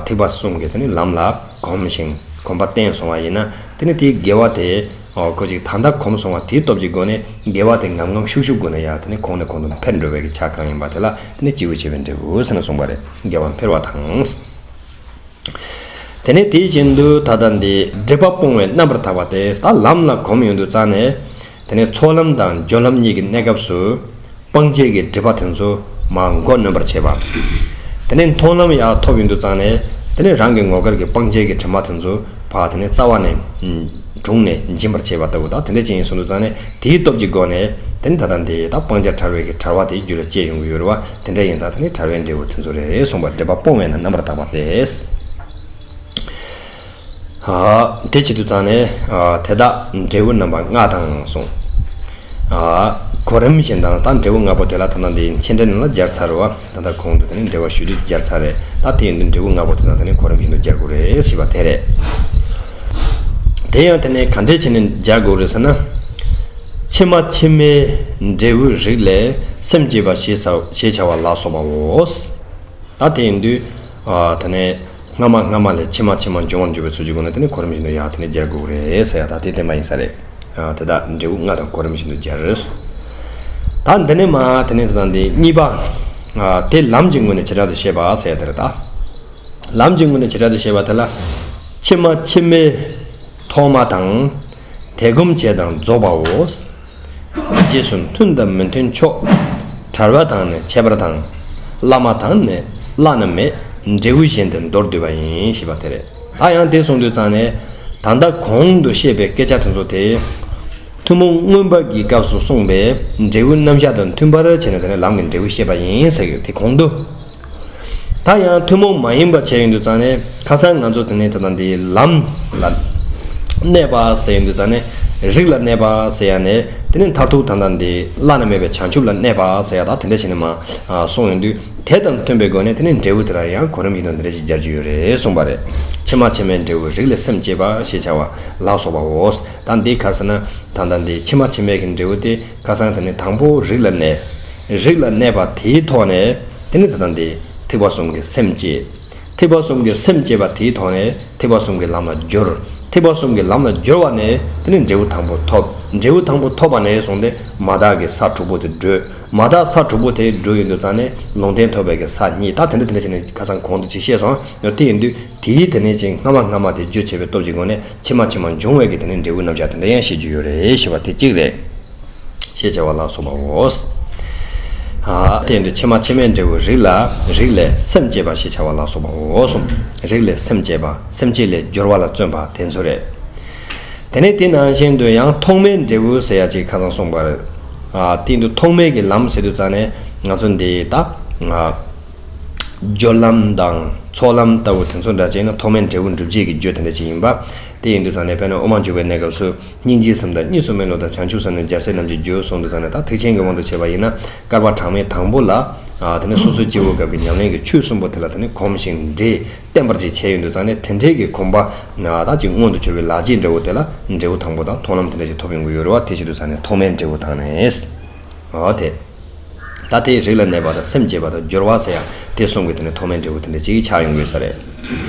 ཐེག་པ་གསུམ་གྱི་དེ་ནས་ལམ་ལ་གོམས་ཤིང་གོམས་པ་བརྟན་སོང་བ་ཡིན་ན། དེ་ནས་དེའི་དགེ་བ་དེ། ཨོ། ཁོ་ཅིག་ད་ལྟ་གོམས་སོང་བ་དེའི་སྟོབས་ཀྱི་སྒོ་ནས་དགེ་བ་དེ་ངམ་ངམ་ཤུགས་ཤུགས་སྒོ་ནས་ཡར་དེ་ནས་གོང་ནས་གོང་དུ་འཕེལ་འགྲོ་བའི་གི་ཆ་གང་ཡིན་པ་དེ་ལ་དེ་ནས་སྐྱེས་བུ་བྱེད་པའི་འབྲས་བུ་ཟེར་ནས་གསུངས་པ་རེད། དགེ་བ་འཕེལ་བ་དང་། དེ་ནས་དེ་བཞིན་དུ་ད་ལྟ་འདི་སྒྲིབ་པ་སྤོང་བའི་རྣམ་པར་དག་པ་སྟེ། ད་ལམ་ལ་གོམས་ཡོང་དུས་ཙང་ནས། དེ་ནས་ཚོགས་ལམ་དང་སྦྱོར་ལམ་གཉིས་ཀྱི་གནས་སྐབས་སུ། སྤང་བྱའི་གི་སྒྲིབ་པ་དེ་ཚོ་མར་མགོ་གནོན་པར་བྱེད་པ། དེ་ནས་མཐོང་ལམ་ཡར་ཐོབ་ཡོང་དུས་ཙང་ནས། དེ་ནས་རང་གི་ངོ་དཀར་གྱི་སྤང་བྱའི་གི་དྲི་མ་དེ་ཚོ་ཕར་དེ་ནས་རྩ་བ་ནས་དྲུངས་ནས་འབྱིན་པར་བྱེད་པ་ལྟ་བུ་དང་། དེ་འདྲ་ཅན་ཡིན་གསུངས་དུས་ཙང་ནས། དེའི་སྟོབས་ཀྱི་སྒོ་ནས་དེ་ནས་ད་ལྟ་འདི་ད་སྤང་བྱ་བྲལ་བའི་གི་བྲལ་བ་དེ་རྒྱུད་ལ་སྐྱེ་ཡོང་གི་ཡོད་རེད་བ། དེ་འདྲ་ཡིན་ཙང་དེ་ནས་བྲལ་བའི་འབྲས་བུ་དེ་ཚོ་རེད་གསུངས་པ། སྒྲིབ་པ་སྤོང་བའི་ནི་རྣམ་པར་དག་པ་སྟེ། ཨ། དེ་བྱེད་དུས་ཙང་ནས། ཨ། དེ་དག་འབྲས་བུ་རྣམ་པ་ལྔ་དང་གསུངས། ཨ། གོ་རིམ་བཞིན་དང་། ད་འབྲས་བུ་ལྔ་པོ་དེ་ལ་ད་ལྟ་འདི་མཆན་འགྲེལ་ནང་ལ་སྦྱར་ཚར་བ། ད་ལྟ་གོང་དུ་དེ་ནས་འགྲེལ་བ་ཞུ་དུས་སྦྱར་ཚར་རེད། ད་དེ་ཡིན་དུས་འབྲས་བུ་ལྔ་པོ་དེ་དང་དེ་ནས་གོ་རིམ་བཞིན་དུ་སྦྱར་དགོས་རེད་ཞེས་པ་དེ་རེད། དེ་ཡང་དེ་ནས་ག་འདྲས་བྱས་ནས་སྦྱར་དགོས་རེད་ཟེར་ན། ཕྱི་མ་ཕྱི་མའི་འབྲས་བུའི་རིགས་ལས་སེམས་བསྐྱེད་པ་ཞེས་བྱ་ཞེས་བྱ་བ་ལ་སོགས་པའོ། ད་དེ་ཡིན་དུས། ཨ། དེ་ནས་སྔ་མ་སྔ་མ་ལས་ཕྱི་མ་ཕྱི་མ་འབྱུང་བར་འགྱུར་བའི་ཚུལ་གྱི་སྒོ་ནས་དེ་ནས་གོ་རིམ་བཞིན་དུ་ཡང་དེ་ནས་སྦྱར་དགོས་རེད་ཟེར་ཡ། ད་དེ་བསྟན་པ་ཡིན་ས་རེད། ཨ། དེ་དག་འབྲས་བུ་ལྔ་དང་གོ་རིམ་བཞིན་དུ་སྦྱར། ད་འདི་ནས་མར་དེ་ནས་ད་ལྟ་འདི་གཉིས་པ། ཨ། དེ་ལམ་གྱི་ངོས་ནས་བྱེ་བྲག་ཏུ་བཤད་པ་ཟེར་ཡ་དེ་རེད་ད། ལམ་གྱི་ངོས་ནས་བྱེ་བྲག་ཏུ་བཤད་པ་དེ་ལ། ཕྱི་མ་ཕྱི་མའི་ཐོག་མ་དང་། དེ་སྒོམ་བྱས་དང་རྫོགས་པའོ། རྗེས་སུ་མཐུན་དང་མི་མཐུན་ཕྱོགས། བྲལ་བ་དང་ནི་ཁྱད་པར་དང་། བླ་མ་དང་ནི་བླ་ན་མེད། འབྲས་བུ་གཞན་དུ་མདོར་བསྡུས་པ་ཡིན་ཞེས་པ་དེ་རེད། ད་ཡང་དེ་གསུངས་དུས་ཙང་ནས། ད་ལྟ་གོང་དུ་བཤད་པའི་སྐད་ཆ་དེ་ཚོ་དེ། ཐུན་མོང་མངོན་པ་གི་སྐབས་སུ་གསུངས་པའི་འབྲས་བུ་རྣམ་གཞག་དང་མཐུན་པར་བྱས་ནས། དེ་ནས་ལམ་གྱི་འབྲས་བུ་བཤད་པ་ཡིན་ཟེར་གི། དེ་གོང་དུ། ད་ཡང་ཐུན་མོང་མ་ཡིན་པ་བྱས་ཡོང་དུས་ཙང་ནས། ཁ་སང་ང་ཚོ་དེ་ནས་ད་ལྟ་འདི་ལམ་ལ་གནས་པ་ཟེར་ཡོང་དུས་ཙང་ནས། རིགས་ལ་གནས་པ་ཟེར་ཡ་ནས། དེ་ནས་མཐར་ཐུག་ད་ལྟ་འདི་བླ་ན་མེད་པའི་བྱང་ཆུབ་ལ་གནས་པ་ཟེར་ཡ། ད་དེ་འདྲ་བྱས་ནས་མར་གསུངས་ཡོང་དུས། དེ་དང་མཐུན་པའི་སྒོ་ནས་དེ་ནས་འབྲས་བུ་དེ་ལ་ཡང་གོ་རིམ་བཞིན་དུ་འདི་འདྲ་ཞིག་སྦྱར་རྒྱུ་ཡོད་རེད་གསུངས་པ་རེད། ཕྱི་མ་ཕྱི་མའི་འབྲས་བུ་རིགས་ལས་སེམས་བསྐྱེད་པ་ཞེས་བྱ་བ་ལ་སོགས་པའོ། ད་འདི་ག་རེ་ཟེར་ན། ད་ལྟ་འདི་ཕྱི་མ་ཕྱི་མའི་གི་འབྲས་བུ་དེ། ཁ་སང་དེ་ནས་དང་པོ་རིགས་ལ་གནས། རིགས་ལ་གནས་པ་དེའི་ཐོག་ནས། དེ་ནས་ད་ལྟ་འདི་ཐེག་པ་གསུམ་གྱི་སེམས་བསྐྱེད། ཐེག་པ་གསུམ་གྱི་སེམས་བསྐྱེད་པ་དེའི་ཐོག་ནས་ཐེག་པ་གསུམ་གྱི་ལམ་ལ་སྦྱོར། ཐེག་པ་གསུམ་གྱི་ལམ་ལ་སྦྱོར་བ་ནས་དེ་ནས་འབྲས་བུ་དང་པོ་ཐོབ། འབྲས་བུ་དང་པོ་ཐོབ་པ་ནས་བཟུང་སྟེ་མ་དག་གི་ས་དྲུག་པོ་དེ་བགྲོད། མ་དག་ས་དྲུག་པོ་དེ་བགྲོད་ཡོང་དུས་ཙང་ནས་ལུང་བསྟན་ཐོབ་པའི་གི་ས་གཉིས། ད་དེ་འདྲ་དེ་འདྲ་བྱས་ནས་ཁ་སང་གོང་དུ་ཅིག་བཤད་སོང་། ཡང་དེ་ཡིན་དུས་དེའི་དེ་ནས་ཅིག་སྔ་མ་སྔ་མ་དེ་རྗོད་བྱེད་པའི་སྟོབས་ཀྱི་སྒོ་ནས་ཕྱི་མ་ཕྱི་མ་འབྱུང་བའི་གི་དེ་ནས་འབྲས་བུ་རྣམ་གཞག་དེ་འདྲ་ཡང་བཤད་རྒྱུ་ཡོད་རེད་ཞེས་པ་དེ་གཅིག་རེད། ཞེས་བྱ་བ་ལ་སོགས་པའོ། ཨ། དེ་ཡིན་དུས་ཕྱི་མ་ཕྱི་མའི་འབྲས་བུ་རིགས་ལ། རིགས་ལས་སེམས་བསྐྱེད་པ་ཞེས་བྱ་བ་ལ་སོགས་པའོ་གསུངས། རིགས་ལས་སེམས་བསྐྱེད་པ། སེམས་བསྐྱེད་ལས་སྦྱོར་བ་ལ་བརྩོན་པ་དེ་ཚོ་རེད། དེ་ནས་དེ་ནང་བཞིན་དུ་ཡང་ཐོག་མའི་འབྲས་བུ་ཟེར་ཡ་ཅིག་ཁ་སང་གསུངས་པ་རེད། ཨ། དེ་ཡིན་དུས་ཐོག་མའི་གི་ལམ་ཟེར་དུས་ཙང་ནས་ང་ཚོ་འདི་ད། ཨ། སྦྱོར་ལམ་དང་ཚོགས་ལམ་ལྟ་བུ་དེ་ཚོ་འདྲ་བྱས་ན་ཐོག་མའི་འབྲས་བུ་འགྲུབ་བྱེད་ཀྱི་རྒྱུ་དེ་འདྲ་ཅིག་ཡིན་པ། དེ་ཡིན་དུས་ཙང་ནས་དཔེར་ན་དབུ་མ་འཇུག་པའི་གནས་སྐབས་སུ། སྙིང་རྗེའི་སེམས་དང་གཉིས་སུ་མེད་བློ་དང་བྱང་ཆུབ་སེམས་ནི་རྒྱལ་སྲས་རྣམས་ཀྱི་རྒྱུ་གསུངས་དུས་ཙང་ནས། ད་ཐེག་ཆེན་གྱི་དབང་དུ་བྱས་པ་ཡིན་ན། བསྐལ་པ་གྲངས་མེད་དང་པོ་ལ། ཨ། དེ་ནས་སོ་སོའི་སྐྱེ་བོའི་སྐབས་ཀྱི་ཉམས་ལེན་གྱི་ཆོས་གསུམ་པོ་དེ་ལ་དེ་ནས་གོམས་ཤིང་འདྲིས་བརྟན་པར་ཅིག་བྱས་ཡོང་དུས་ཙང་ནས། དེ་འདྲའི་གི་གོམས་པ་ད་ཅིག་མངོན་དུ་གྱུར་པའི་ལག་རྗེས་འབྲས་བུ་དེ་ལ་འབྲས་བུ་དང་པོ་དང་མཐོང་ལམ་དེ་འདྲ་ཞིག་ཐོབ་ཡོང་གི་ཡོད་རེད་བ། དེ་བྱེད་དུས་ཙང་ནས་ཐོག་མའི་འབྲས་བུ་དང་ནས། འོ་དེ། ད་དེའི་རིགས་ལ་གནས་པ་དང་སེམས་བསྐྱེད་པ་དང་སྦྱོར་བ་ཟེར་ཡ་དེ་གསུམ་གྱི་དེ་ནས་ཐོག་མའི་འབྲས་བུ་དེ་འདྲ་ཅིག་ཆགས་ཡོང་གི་ཡོད་ས་རེད།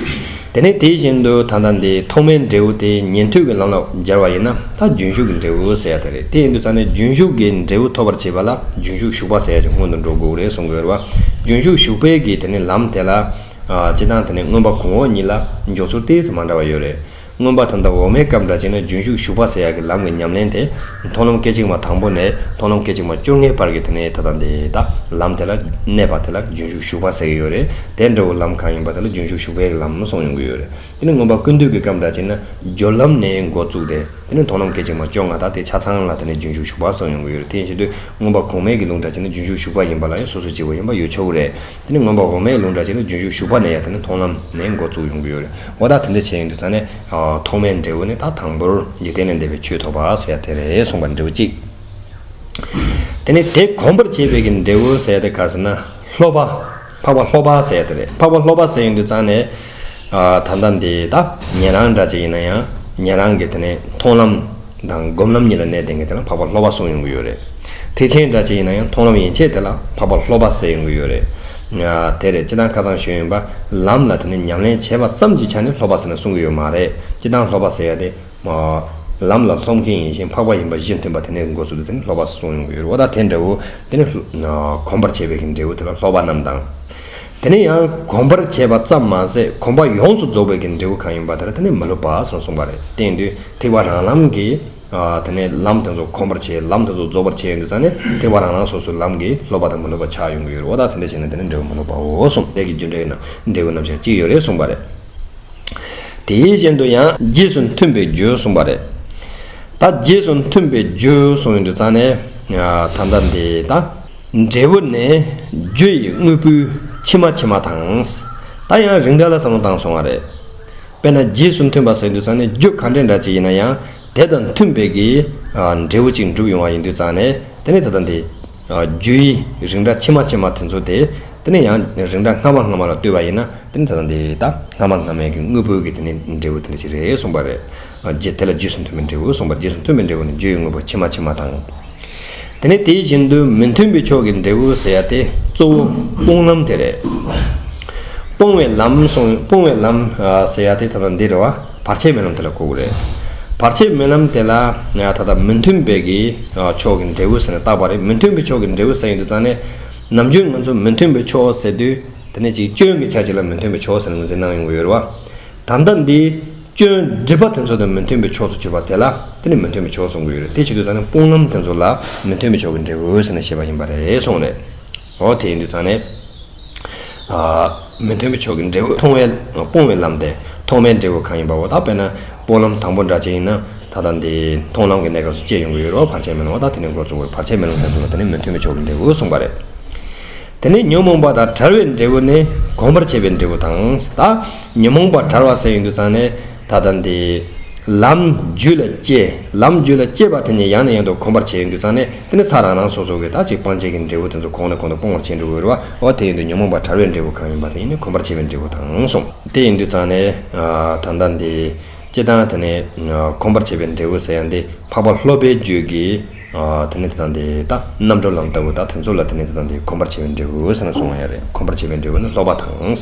དེ་ནས་དེ་བཞིན་དུ་ད་ལྟ་འདི་ཐོག་མའི་འབྲས་བུ་དེ་ཉན་ཐོས་ཀྱི་ལམ་ལ་སྦྱར་བ་ཡིན་ན། ད་རྒྱུན་ཞུགས་ཀྱི་འབྲས་བུ་ཟེར་ཡ་དེ་རེད། དེ་ཡིན་དུས་ཙང་ནས་རྒྱུན་ཞུགས་ཀྱི་འབྲས་བུ་ཐོབ་པར་བྱེད་པ་ལ་རྒྱུན་ཞུགས་ཞུགས་པ་ཟེར་ཡ་ཅིག་སྔོན་དུ་འགྲོ་དགོས་རེད་གསུང་གི་ཡོད་རེད་བ། རྒྱུན་ཞུགས་ཞུགས་པའི་གི་དེ་ནས་ལམ་དེ་ལ། ཨ། སྤྱིར་བཏང་དེ་ནས་མངོན་པ་གོང་འོག་གཉིས་ལ་འཇོག་ཚུལ་ཏོག་ཙམ་མ་འདྲ་བ་ཡོད་རེད། མངོན་པ་ད་ལྟ་འོག་མའི་སྐབས་འདྲ་བྱས་ན་རྒྱུན་ཞུགས་ཞུགས་པ་ཟེར་ཡག་གི་ལམ་གྱི་ཉམས་ལེན་དེ། མཐོང་ལམ་སྐད་ཅིག་མ་དང་པོ་ནས་མཐོང་ལམ་སྐད་ཅིག་མ་བཅོ་ལྔའི་བར་གྱི་དེ་ནས་ད་ལྟ་འདི་ད་ལམ་དེ་ལ་གནས་པ་དེ་ལ་རྒྱུན་ཞུགས་ཞུགས་པ་ཟེར་གྱི་ཡོད་རེད། དེ་འདྲ་བོ་ལམ་གང་ཡིན་པ་དེ་ལ་རྒྱུན་ཞུགས་ཞུགས་པའི་ལམ་གསུངས་ཡོང་གི་ཡོད་རེད། དེ་ནས་མངོན་པ་ཀུན་བཏུས་ཀྱི་སྐབས་འདྲ་བྱས་ན་སྦྱོར་ལམ་ནས་འགོ་བཙུགས་ཏེ། དེ་ནས་མཐོང་ལམ་སྐད་ཅིག་མ་བཅོ་ལྔ་དང་དེ་ཆ་ཚང་ལ་དེ་ནས་རྒྱུན་ཞུགས་ཞུགས་པ་གསུངས་ཡོང་གི་ཡོད་རེད། དེ་ཡིན་དུས་མངོན་པ་གོང་མའི་གི་ལུང་འདྲ་བྱས་ན་རྒྱུན་ཞུགས་ཞུགས་པ་ཡིན་པ་ལ་ཡང་སོ་སོ་སྐྱེ་བོ་ཡིན་པ་ཡོད་ཆོག་གི་རེད། དེ་ནས་མངོན་པ་འོག་མའི་ལུང་འདྲ་བྱས་ན་རྒྱུན་ཞུགས་ཞུགས་པ་ནས་ཡང་དེ་ནས་མཐོང་ལམ་ནས་འགོ་བཙུགས་ཡོང་གི་ཡོད་རེད། འོ་ད་དེ་འདྲ་བྱས་ཡོང་དུས་ཙང་ནས། ཨ། ཐོག་མའི་འབྲས་བུ་ནི་ད་དང་པོར་འཇིག་རྟེན་ལས་འདས་པའི་ཆོས་ཐོབ་པ་ཟེར་ཡ་དེ་རེད་གསུངས་པ་འབྲས་བུ་གཅིག་དེ་ནས་དེ་གོམས་པར་བྱེད་པའི་གི་འབྲས་བུ་ཟེར་ཡ་དེ་ག་ཟེར་ན། སློབ་པ། འཕགས་པ་སློབ་པ་ཟེར་ཡ་དེ་རེད། འཕགས་པ་སློབ་པ་ཟེར་ཡོང་དུས་ཙང་ནས། ཨ། ད་ལྟ་འདི་ད་ཉན་རང་འདྲ་ཅིག་ཡིན་ན་ཡང་ཉན་རང་གི་དེ་ནས་མཐོང་ལམ་དང་སྒོམ་ལམ་གཉིས་ལ་གནས་བསྡད་མཁན་དེ་ལ་འཕགས་པ་སློབ་པ་གསུངས་ཡོང་གི་ཡོད་རེད། ཐེག་ཆེན་འདྲ་ཅིག་ཡིན་ན་ཡང་མཐོང་ལམ་ཡན་ཆད་དེ་ལ་འཕགས་པ་སློབ་པ་ཟེར་ཡོང་གི་ཡོད་རེད། ཨ། དེ་རེད། སྤྱིར་བཏང་ཁ་སང་ཞུས་ཡིན་པ། ལམ་ལ་དེ་ནས་ཉམས་ལེན་བྱས་པ་ཙམ་གྱི་ཆ་ནས་སློབ་པ་ཟེར་ནས་གསུང་གི་ཡོད་མ་རེད། སྤྱིར་བཏང་སློབ་པ་ཟེར་ཡ་དེ། ལམ་ལ་སློབ་མཁན་ཡིན་ཞིང་འཕགས་པ་ཡིན་པ་གཞི་མཐུན་པ་དེ་ནས་འགོ་ཚུགས་ཏེ་དེ་ནི་སློབ་པ་གསུངས་ཡོང་གི་ཡོད་རེད། འོ་ད་དེ་འདྲ་བོ་དེ་ནི་གོམས་པར་བྱེད་པའི་གི་འབྲས་བུ་དེ་ལ་སློབ་པ་རྣམས་དང་། དེ་ནས་ཡང་གོམས་པར་བྱས་པ་ཙམ་མ་ཟད་གོམས་པ་ཡོངས་སུ་རྫོགས་པའི་གི་འབྲས་བུ་གང་ཡིན་པ་དེ་ལ་དེ་ནི་མི་སློབ་པ་ཟེར་གསུངས་པ་རེད། དེ་ཡིན་དུས་ཐེག་པ་རང་ལམ་གྱི་ཨ་དེ་ནས་ལམ་དེ་ཚོ་གོམས་པར་བྱས། ལམ་དེ་ཚོ་རྫོགས་པར་བྱས་ཡོང་དུས་ཙང་ནས་ཐེག་པ་རང་རང་སོ་སོའི་ལམ་གྱི་སློབ་པ་དང་མི་སློབ་པ་ཆགས་ཡོང་གི་ཡོད་རེད། འོ་ད་དེ་འདྲ་བྱས་ན་དེ་ནི་འབྲས་བུ་མི་སློབ་པའོ་གསུངས། དེ་གི་རྒྱུ་འབྲས་ཡིན་ན་འབྲས་བུ་རྣམ་གཞག་གཅིག་ཡོད་རེད་གསུངས་པ་རེད། དེའི་བཞིན་དུ་ཡང་རྗེས་སུ་མཐུན་པའི་རྒྱུ་གསུངས་པ་རེད། ད་རྗེས་སུ་མཐུན་པའི་རྒྱུ་གསུངས་ཡོང་དུས་ཙང་ནས་ད་ལྟ་འདི་ད་འབྲས་བུ་ནི་རྒྱུ་ཡི་དངོས་པོའི་ཕྱི་མ་ཕྱི་མ་དང་། ད་ཡང་རིགས་འདྲ་ལ་བསམ་བློ་བཏང་སོང་བ་རེད། དཔེར་ན་རྗེས་སུ་མཐུན་པ་ཟེར་དུས་ཙང་ནས་རྒྱུ་ག་འདྲ་འདྲ་ཅིག་ཡིན་ན་ཡང་དེ་དང་མཐུན་པའི་གི་ཨ་འབྲས་བུ་ཅིག་འགྲུབ་ཡོང་བ་ཡིན་དུས་ཙང་ནས་དེ་ནི་ད་ལྟ་འདི་ཨ་རྒྱུ་ཡི་རིགས་འདྲ་ཕྱི་མ་ཕྱི་མ་དེ་ཚོ་དེ་དེ་ནི་ཡང་རིགས་འདྲ་སྔ་མ་སྔ་མ་ལ་ལྟོས་པ་ཡིན་ན་དེ་ནི་ད་ལྟ་འདི་ད་སྔ་མ་སྔ་མའི་གི་དངོས་པོའི་གི་དེ་ནི་འབྲས་བུ་དེ་འདྲ་ཅིག་རེད་གསུངས་པ་རེད། ཨ་རྗེས་དེ་ལ་རྗེས་སུ་མཐུན་པའི་འབྲས་བུ་གསུངས་པ། རྗེས་སུ་མཐུན་པའི་འབྲས་བུ་ནི་རྒྱུ་ཡི་དངོས་པོ་ཕྱི་མ་ཕྱི་མ་དང་། དེ་ནས་དེ་བཞིན་དུ་མི་མཐུན་པའི་ཕྱོགས་ཀྱི་འབྲས་བུ་ཟེར་ཡ་དེ་གཙོ་བོ་སྤོང་ལམ་དེ་རེད། སྤོང་བའི་ལམ་གསུངས། སྤོང་བའི་ལམ་ཨ་ཟེར་ཡ་དེ་ད་ལྟ་འདི་རེད་བ། བར་ཆད་མེད་ལམ་དེ་ལ་གོ་དགོས་རེད། བར་ཆད་མེད་ལམ་དེ་ལ་ང་ད་ལྟ་མི་མཐུན་པའི་གི་ཨ་ཕྱོགས་ཀྱི་འབྲས་བུ་ཟེར་ནས་བཏགས་པ་རེད། མི་མཐུན་པའི་ཕྱོགས་ཀྱི་འབྲས་བུ་ཟེར་ཡོང་དུས་ཙང་ནས་ནམ་རྒྱུན་ང་ཚོ་མི་མཐུན་པའི་ཕྱོགས་ཟེར་དུས་དེ་ནས་ཅིག་སྐྱོན་གྱི་ཆ་ཅིག་ལ་མི་མཐུན་པའི་ཕྱོགས་ཟེར་ནས་ངོས་འཛིན་གནང་ཡོང་གི་ཡོད་རེད་བ། ད་ལྟ་འདི་སྐྱོན་སྒྲིབ་པ་དེ་ཚོ་དང་མི་མཐུན་པའི་ཕྱོགས་སུ་གྱུར་པ་དེ་ལ་དེ་ནི་མི་མཐུན་པའི་ཕྱོགས་གསུང་གི་ཡོད་རེད། དེ་བྱེད་དུས་ཙང་ནས་སྤོང་ལམ་དེ་ཚོ་ལ་མི་མཐུན་པའི་ཕྱོགས་ཀྱི་འབྲས་བུ་ཟེར་ནས་བཤད་པ་ཡིན་པ་རེད་གསུངས་རེད། འོ་དེ་ཡིན་དུས་ཙང་ནས་ཨ་མི་མཐུན་པའི་ཕྱོགས་ཀྱི་འབྲས་བུ་མཐོང་བའི་སྤོང་བའི་ལམ་དེ་མཐོང་བའི་འབྲས་བུ་གང་ཡིན་པའོ། ད་དཔེར་ན་སྤོང་ལམ་དང་པོ་འདྲ་ཅིག་ཡིན་ན་ད་ལྟ་འདི་མཐོང་ལམ་གྱི་གནས་སྐབས་སུ་སྐྱེ་ཡོང་གི་ཡོད་རེད་བ། བར་ཆད་མེད་ལམ། འོ་ད་དེ་ནི་འགོ་བཙུགས་པའི་བར་ཆད་མེད་ལམ་དེ་ཚོ་ལ་དེ་ནི་མི་མཐུན་པའི་ཕྱོགས་ཀྱི་འབྲས་བུ་གསུངས་པ་རེད། དེ་ནས་ཉོན་མོངས་པ་དང་བྲལ་བའི་འབྲས་བུ་ནི་གོམས་པར་བྱས་པའི་འབྲས་བུ་དང་། ད་ཉོན་མོངས་པ་བྲལ་བ་ཟེར་ཡོང་དུས་ཙང་ནས་ད་ལྟ་འདི་ལམ་རྒྱུད་ལ་སྐྱེས། ལམ་རྒྱུད་ལ་སྐྱེས་པ་དེ་ནི་ཡང་ནས་ཡང་དུ་གོམས་པར་བྱས་ཡོང་དུས་ཙང་ནས་དེ་ནི་ས་རང་རང་སོ་སོ་གི་ད་ཅིག་སྤང་བྱེད་ཀྱི་འབྲས་བུ་དེ་ཚོ་གོང་ནས་གོང་དུ་སྤོང་བར་བྱེད་འགྲོ་གི་ཡོད་རེད་བ། འོ་དེ་ཡིན་དུས་ཉོན་མོངས་པ་བྲལ་བའི་འབྲས་བུ་གང་ཡིན་པ་དེ་ཡིན་ནི་གོམས་པར་བྱས་པའི་འབྲས་བུ་དང་གསུངས། དེ་ཡིན་དུས་ཙང་ནས་ད་ལྟ་འདི་སྤྱིར་བཏང་དེ་ནས་གོམས་པར་བྱས་པའི་འབྲས་བུ་ཟེར་ཡང་དེ་འཕགས་པ་སློབ་པའི་རྒྱུད་ཀྱི་དེ་ནས་དེ་དང་དེ་ད་རྣམ་གྲོལ་ལམ་ལྟ་བུ་ད་དེ་ཚོ་ལ་དེ་ནས་དེ་དང་དེ་གོམས་པར་བྱས་པའི་འབྲས་བུ་ཟེར་ནས་གསུངས་པ་ཡང་རེད། གོམས་པར་བྱས་པའི་འབྲས་བུ་ནི་སློབ་པ་དང་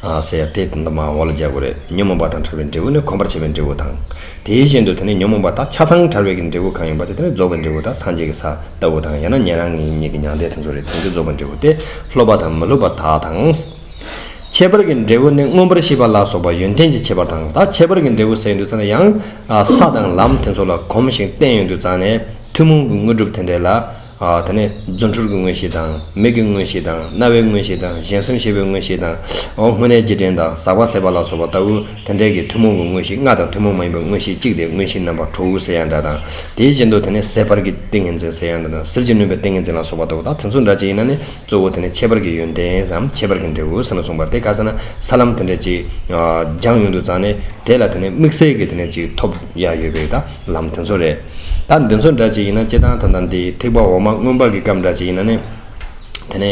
ཟེར་ཡ་དེ་དེ་འདི་མ་འོག་ལ་རྒྱག་དགོས་རེད། ཉོན་མོངས་པ་དང་བྲལ་བའི་འབྲས་བུ་ནི་གོམས་པར་བྱས་པའི་འབྲས་བུ་དང་། དེའི་བཞིན་དུ་དེ་ནས་ཉོན་མོངས་པ་ད་ཆ་ཚང་བྲལ་བའི་གི་འབྲས་བུ་གང་ཡིན་པ་དེ་དེ་ནས་རྫོགས་པའི་འབྲས་བུ་ད་སངས་རྒྱས་ཀྱི་ས་ལྟ་བུ་དང་ཡང་ན་ཉན་རང་གི་གཉིས་ཀྱི་མྱང་འདས་དེ་ཚོ་རེད། དེ་ཚོ་རྫོགས་པའི་འབྲས་བུ་སྟེ་སློབ་པ་དང་མི་སློབ་པ་དག་དང་། ཁྱད་པར་གྱི་འབྲས་བུ་ནི་མངོན་པར་ཤེས་པ་ལ་སོགས་པ་ཡོན་ཏན་གྱི་ཁྱད་པར་དང་། ད་ཁྱད་པར་གྱི་འབྲས་བུ་ཟེར་དུས་ཙང་ནས་ཡང་ས་དང་ལམ་དེ་ཚོ་ལ་གོམས་ཤིང་བསྟེན་ཡོང་དུས་ཙང་ནས་ཐུན་མོང་གི་དངོས་གྲུབ་དེ་འདྲ་ལ་དེ་ནས་རྫུ་འཕྲུལ་གྱི་མངོན་ཤེས་དང་། མིག་གི་མངོན་ཤེས་དང་། རྣ་བའི་མངོན་ཤེས་དང་། གཞན་སེམས་ཤེས་པའི་མངོན་ཤེས་དང་། འོ་དངོས་གནས་རྗེས་དྲན་དང་ཟག་པ་ཟད་པ་ལ་སོགས་པ་ལྟ་བུ་དེ་འདྲའི་གི་ཐུན་མོང་གི་མངོན་ཤེས་ལྔ་དང་ཐུན་མོང་མ་ཡིན་པའི་མངོན་ཤེས་གཅིག་སྟེ་མངོན་ཤེས་རྣམ་པ་དྲུག་ཟེར་ཡང་འདྲ་དང་། དེའི་བཞིན་དུ་དེ་ནས་ཟད་པར་གྱི་ཏིང་ངེ་འཛིན་ཟེར་ཡང་འདྲ་དང་། ཟིལ་གྱིས་གནོན་པའི་ཏིང་ངེ་འཛིན་ལ་སོགས་པ་ལྟ་བུ་ད་དེ་ཚོ་འདྲ་ཅིག་ཡིན་ན་ནི་གཙོ་བོ་དེ་ནི་ཁྱད་པར་གྱི་ཡོན་ཏན་སམ་ཁྱད་པར་གྱི་འབྲས་བུ་ཟེར་ནས་གསུངས་པ་རེད། དེ་ག་ཟེར་ན་ས་ལམ་དེ་འདྲ་ཅིག་སྦྱངས་ཡོང་དུས་ཙང་ནས་དེ་ལ་དེ་ནི་དམིགས་བསལ་གྱི་དེ་ནི་ཅིག་ཐོབ་ཡ་ཡོད་པའི་ད་ལམ་དེ་ཚོ་རེད། ད་འདི་ཚོ་འདྲ་ཅིག་ཡིན་ན་སྤྱིར་བཏང་ད་ལྟ་འདི་ཐེག་པ་འོག་མ་མངོན་པ་གི་སྐབས་འདྲ་ཅིག་ཡིན་ན་ནི་དེ་ནི་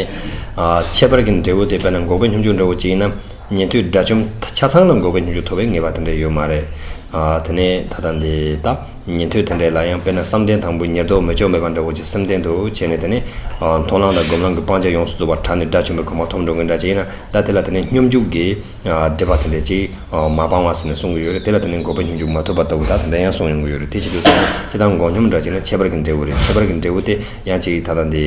ཁྱད་པར་གྱི་འབྲས་བུ་དེ་དཔེར་ན་འགོག་པའི་སྙོམས་འཇུག་འདྲ་བོ་ཅིག་ཡིན་ན། ཉན་ཐོས་དགྲ་བཅོམ་ཆ་ཚང་ལ་འགོག་པའི་སྙོམས་འཇུག་ཐོབ་པའི་ངེས་པ་དེ་འདྲ་ཡོད་མ་རེད། ཨ་དེ་ནས་ད་ལྟ་འདི་ད་ཉན་ཐོས་དེ་འདྲ་ལ་ཡང་དཔེར་ན་བསམ་གཏན་དང་པོའི་ཉེར་བསྡོགས་མི་ལྕོགས་མེད་པ་འདྲ་བོ་ཅིག་སེམས་གཏིང་དུ་བྱས་ནས་དེ་ནས་ཨ་མཐོང་ལམ་དང་སྒོམ་ལམ་གྱི་སྤང་བྱ་ཡོངས་སུ་རྫོགས་པ་དྲངས་ནས་དགྲ་བཅོམ་པའི་གོ་འཕང་ཐོབ་འགྲོ་མཁན་འདྲ་ཅིག་ཡིན་ན། ད་དེ་ལ་དེ་ནས་སྙོམས་འཇུག་གི་ཨ་སྒྲིབ་པ་དེ་འདྲ་ཅིག་ཨ་མ་སྤངས་པ་ཟེར་ནས་གསུང་གི་ཡོད་རེད། དེ་ལ་དེ་ནས་འགོག་པའི་སྙོམས་འཇུག་མ་ཐོབ་པ་ལྟ་བུ་ད་དེ་འདྲ་ཡང་གསུང་ཡོང་གི་ཡོད་རེད། དེ་བྱེད་དུས་ཙང་ནས་སྤྱིར་བཏང་འགོག་སྙོམས་འདྲ་ཅིག་ན་ཁྱད་པར་གྱི་འབྲས་བུ་རེད། ཁྱད་པར་གྱི་འབྲས་བུ་དེ་ཡང་ཅིག་ད་ལྟ་འདི་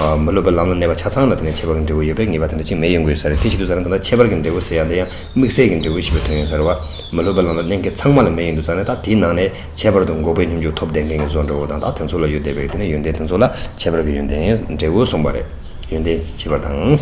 ཨ་མི་སློབ་པའི་ལམ་ལ་གནས་པ་ཆ་ཚང་ལ་དེ་ནས་ཁྱད་པར་གྱི་འབྲས་བུ་ཡོད་པའི་ངེས་པ་དེ་འདྲ་ཅིག་མེད་ཡོང་གི་ཡོད་ས་རེད། དེ་བྱེད་དུས་ཙང་ནས་ད་ལྟ་ཁྱད་པར་གྱི་འབྲས་བུ་ཟེར་ཡ་འདི་ཡང་དམིགས་བསལ་གྱི་འབྲས་བུ་ཞེས་པའི་དོན་ཡིན་ས་རེད་བ། མི་སློབ་པའི་ལམ་ལ་གནས་མཁན་ཚང་མ་ལ་མེད་ཡོང་དུས་ཙང་ནས་ད་དེའི་ནང་ནས་ཁྱད་པར་དུ་འགོག་པའི་སྙོམས་འཇུག་ཐོབ་བསྡད་མཁན་གྱི་བཟོ་འདྲ་བོ་དང་ད་དེ་ཚོ་ལ་ཡོད་བསྡད་པའི་དེ་ནས་ཡོན་ཏན་དེ་ཚོ་ལ་ཁྱད་པར་གྱི་ཡོན་ཏན་འབྲས་བུ་གསུངས་པ་རེད། ཡོན་ཏན་ཁྱད་པར་དང་།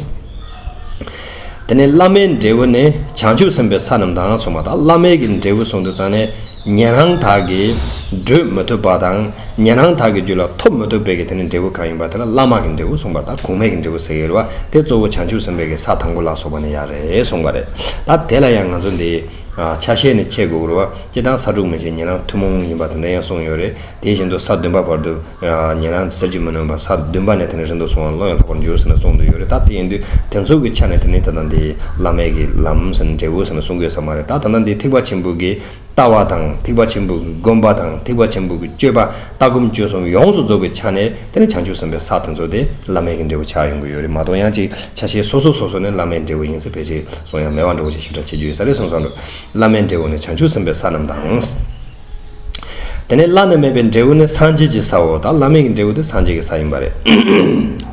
དེ་ནས་བླ་མའི་འབྲས་བུ་ནི་བྱང་ཆུབ་སེམས་དཔའི་ས་རྣམས་དང་གསུངས་པ་དང་། བླ་མའི་གི་འབྲས་བུ་གསུངས་དུས་ཙང་ནས་ཉན་རང་དག་གིས་བགྲོད་མི་ཐུབ་པ་དང་། ཉན་རང་དག་གི་རྒྱུད་ལ་ཐོབ་མི་ཐུབ་པའི་གི་དེ་ནི་འབྲས་བུ་གང་ཡིན་པ་དེ་ལ་བླ་མ་གི་འབྲས་བུ་གསུངས་པ་དང་། གོང་མའི་གི་འབྲས་བུ་ཟེར་གི་རེད་བ། དེ་གཙོ་བོ་བྱང་ཆུབ་སེམས་དཔའི་གི་ས་དང་པོ་ལ་སོགས་པ་ནི་ཡ་རེད་གསུངས་པ་རེད། ད་དེ་ལ་ཡང་ང་ཚོ་འདི་ཨ་ཆ་ཤས་ནས་ཕྱེ་དགོས་རེད་བ། སྤྱིར་བཏང་ས་དྲུག་མི་ཕྱེད་ཉན་རང་ཐུན་མོང་ཡིན་པ་དེ་འདྲ་ཡང་གསུངས་ཡོད་རེད། དེ་བཞིན་དུ་ས་བདུན་པ་བར་དུ་ཨ་ཉན་རང་ཟིལ་གྱིས་མི་གནོན་པ། ས་བདུན་པ་ནས་དེ་ནས་རིང་དུ་སོང་བ་བློ་ཡང་ལྷག་པར་འགྱུར་ཟེར་ནས་གསུངས་འདུག་ཡོད་རེད། ད་དེ་ཡིན་དུས་དེ་ཚོ་གི་ཆ་ནས་དེ་ནས་ད་ལྟ་འདི་བླ་མའི་གི་ལམ་ཟེར་ནས་འབྲས་བུ་ཟེར་ནས་གསུང་དགོས་ས་མ་རེད། ད་ད་ལྟ་འདི་ཐེག་པ་ཆེན་པོ་གི་ལྟ་བ་དང་། ཐེག་པ་ཆེན་པོ་གི་སྒོམ་པ་དང་། ཐེག་པ་ཆེན་པོ་གི་སྤྱོད་པ། ལྟ་སྒོམ་སྤྱོད་གསུམ་ཡོངས་སུ་རྫོགས་པའི་ཆ་ནས་དེ་ནི་བྱང་ཆུབ་སེམས་དཔའི་ས་དེ་ཚོ་དེ་བླ་མའི་གི་འབྲས་བུ་ཆགས་ཡོང་གི་ཡོད་རེད་མ་གཏོགས། ཡང་ཅིག་ཆ་ཤས་སོ་སོ་སོ་སོ་ནས་བླ་མའི་འབྲས་བུ་ཡིན་ཟེར་ཕལ་ཆེར་གསུང་ཡ་མེད་པ་འདྲ་བོ་ཞིག་ཞིབ་ཕྲ་བྱེད་རྒྱུ་ཡོད་ས་རེད་གསུངས་སོང་འདུག་བླ་མའི་འབྲས་བུ་ནི་བྱང་ཆུབ་སེམས་དཔའི་ས་རྣམས་དང་། དེ་ནས་བླ་ན་མེད་པའི་འབྲས་བུ་ནི་སངས་རྒྱས་ཀྱི་སའོ། ད་བླ་མའི་གི་འབྲས་བུ་དེ་སངས་རྒྱས་ཀྱི་ས་ཡིན་པ་རེད།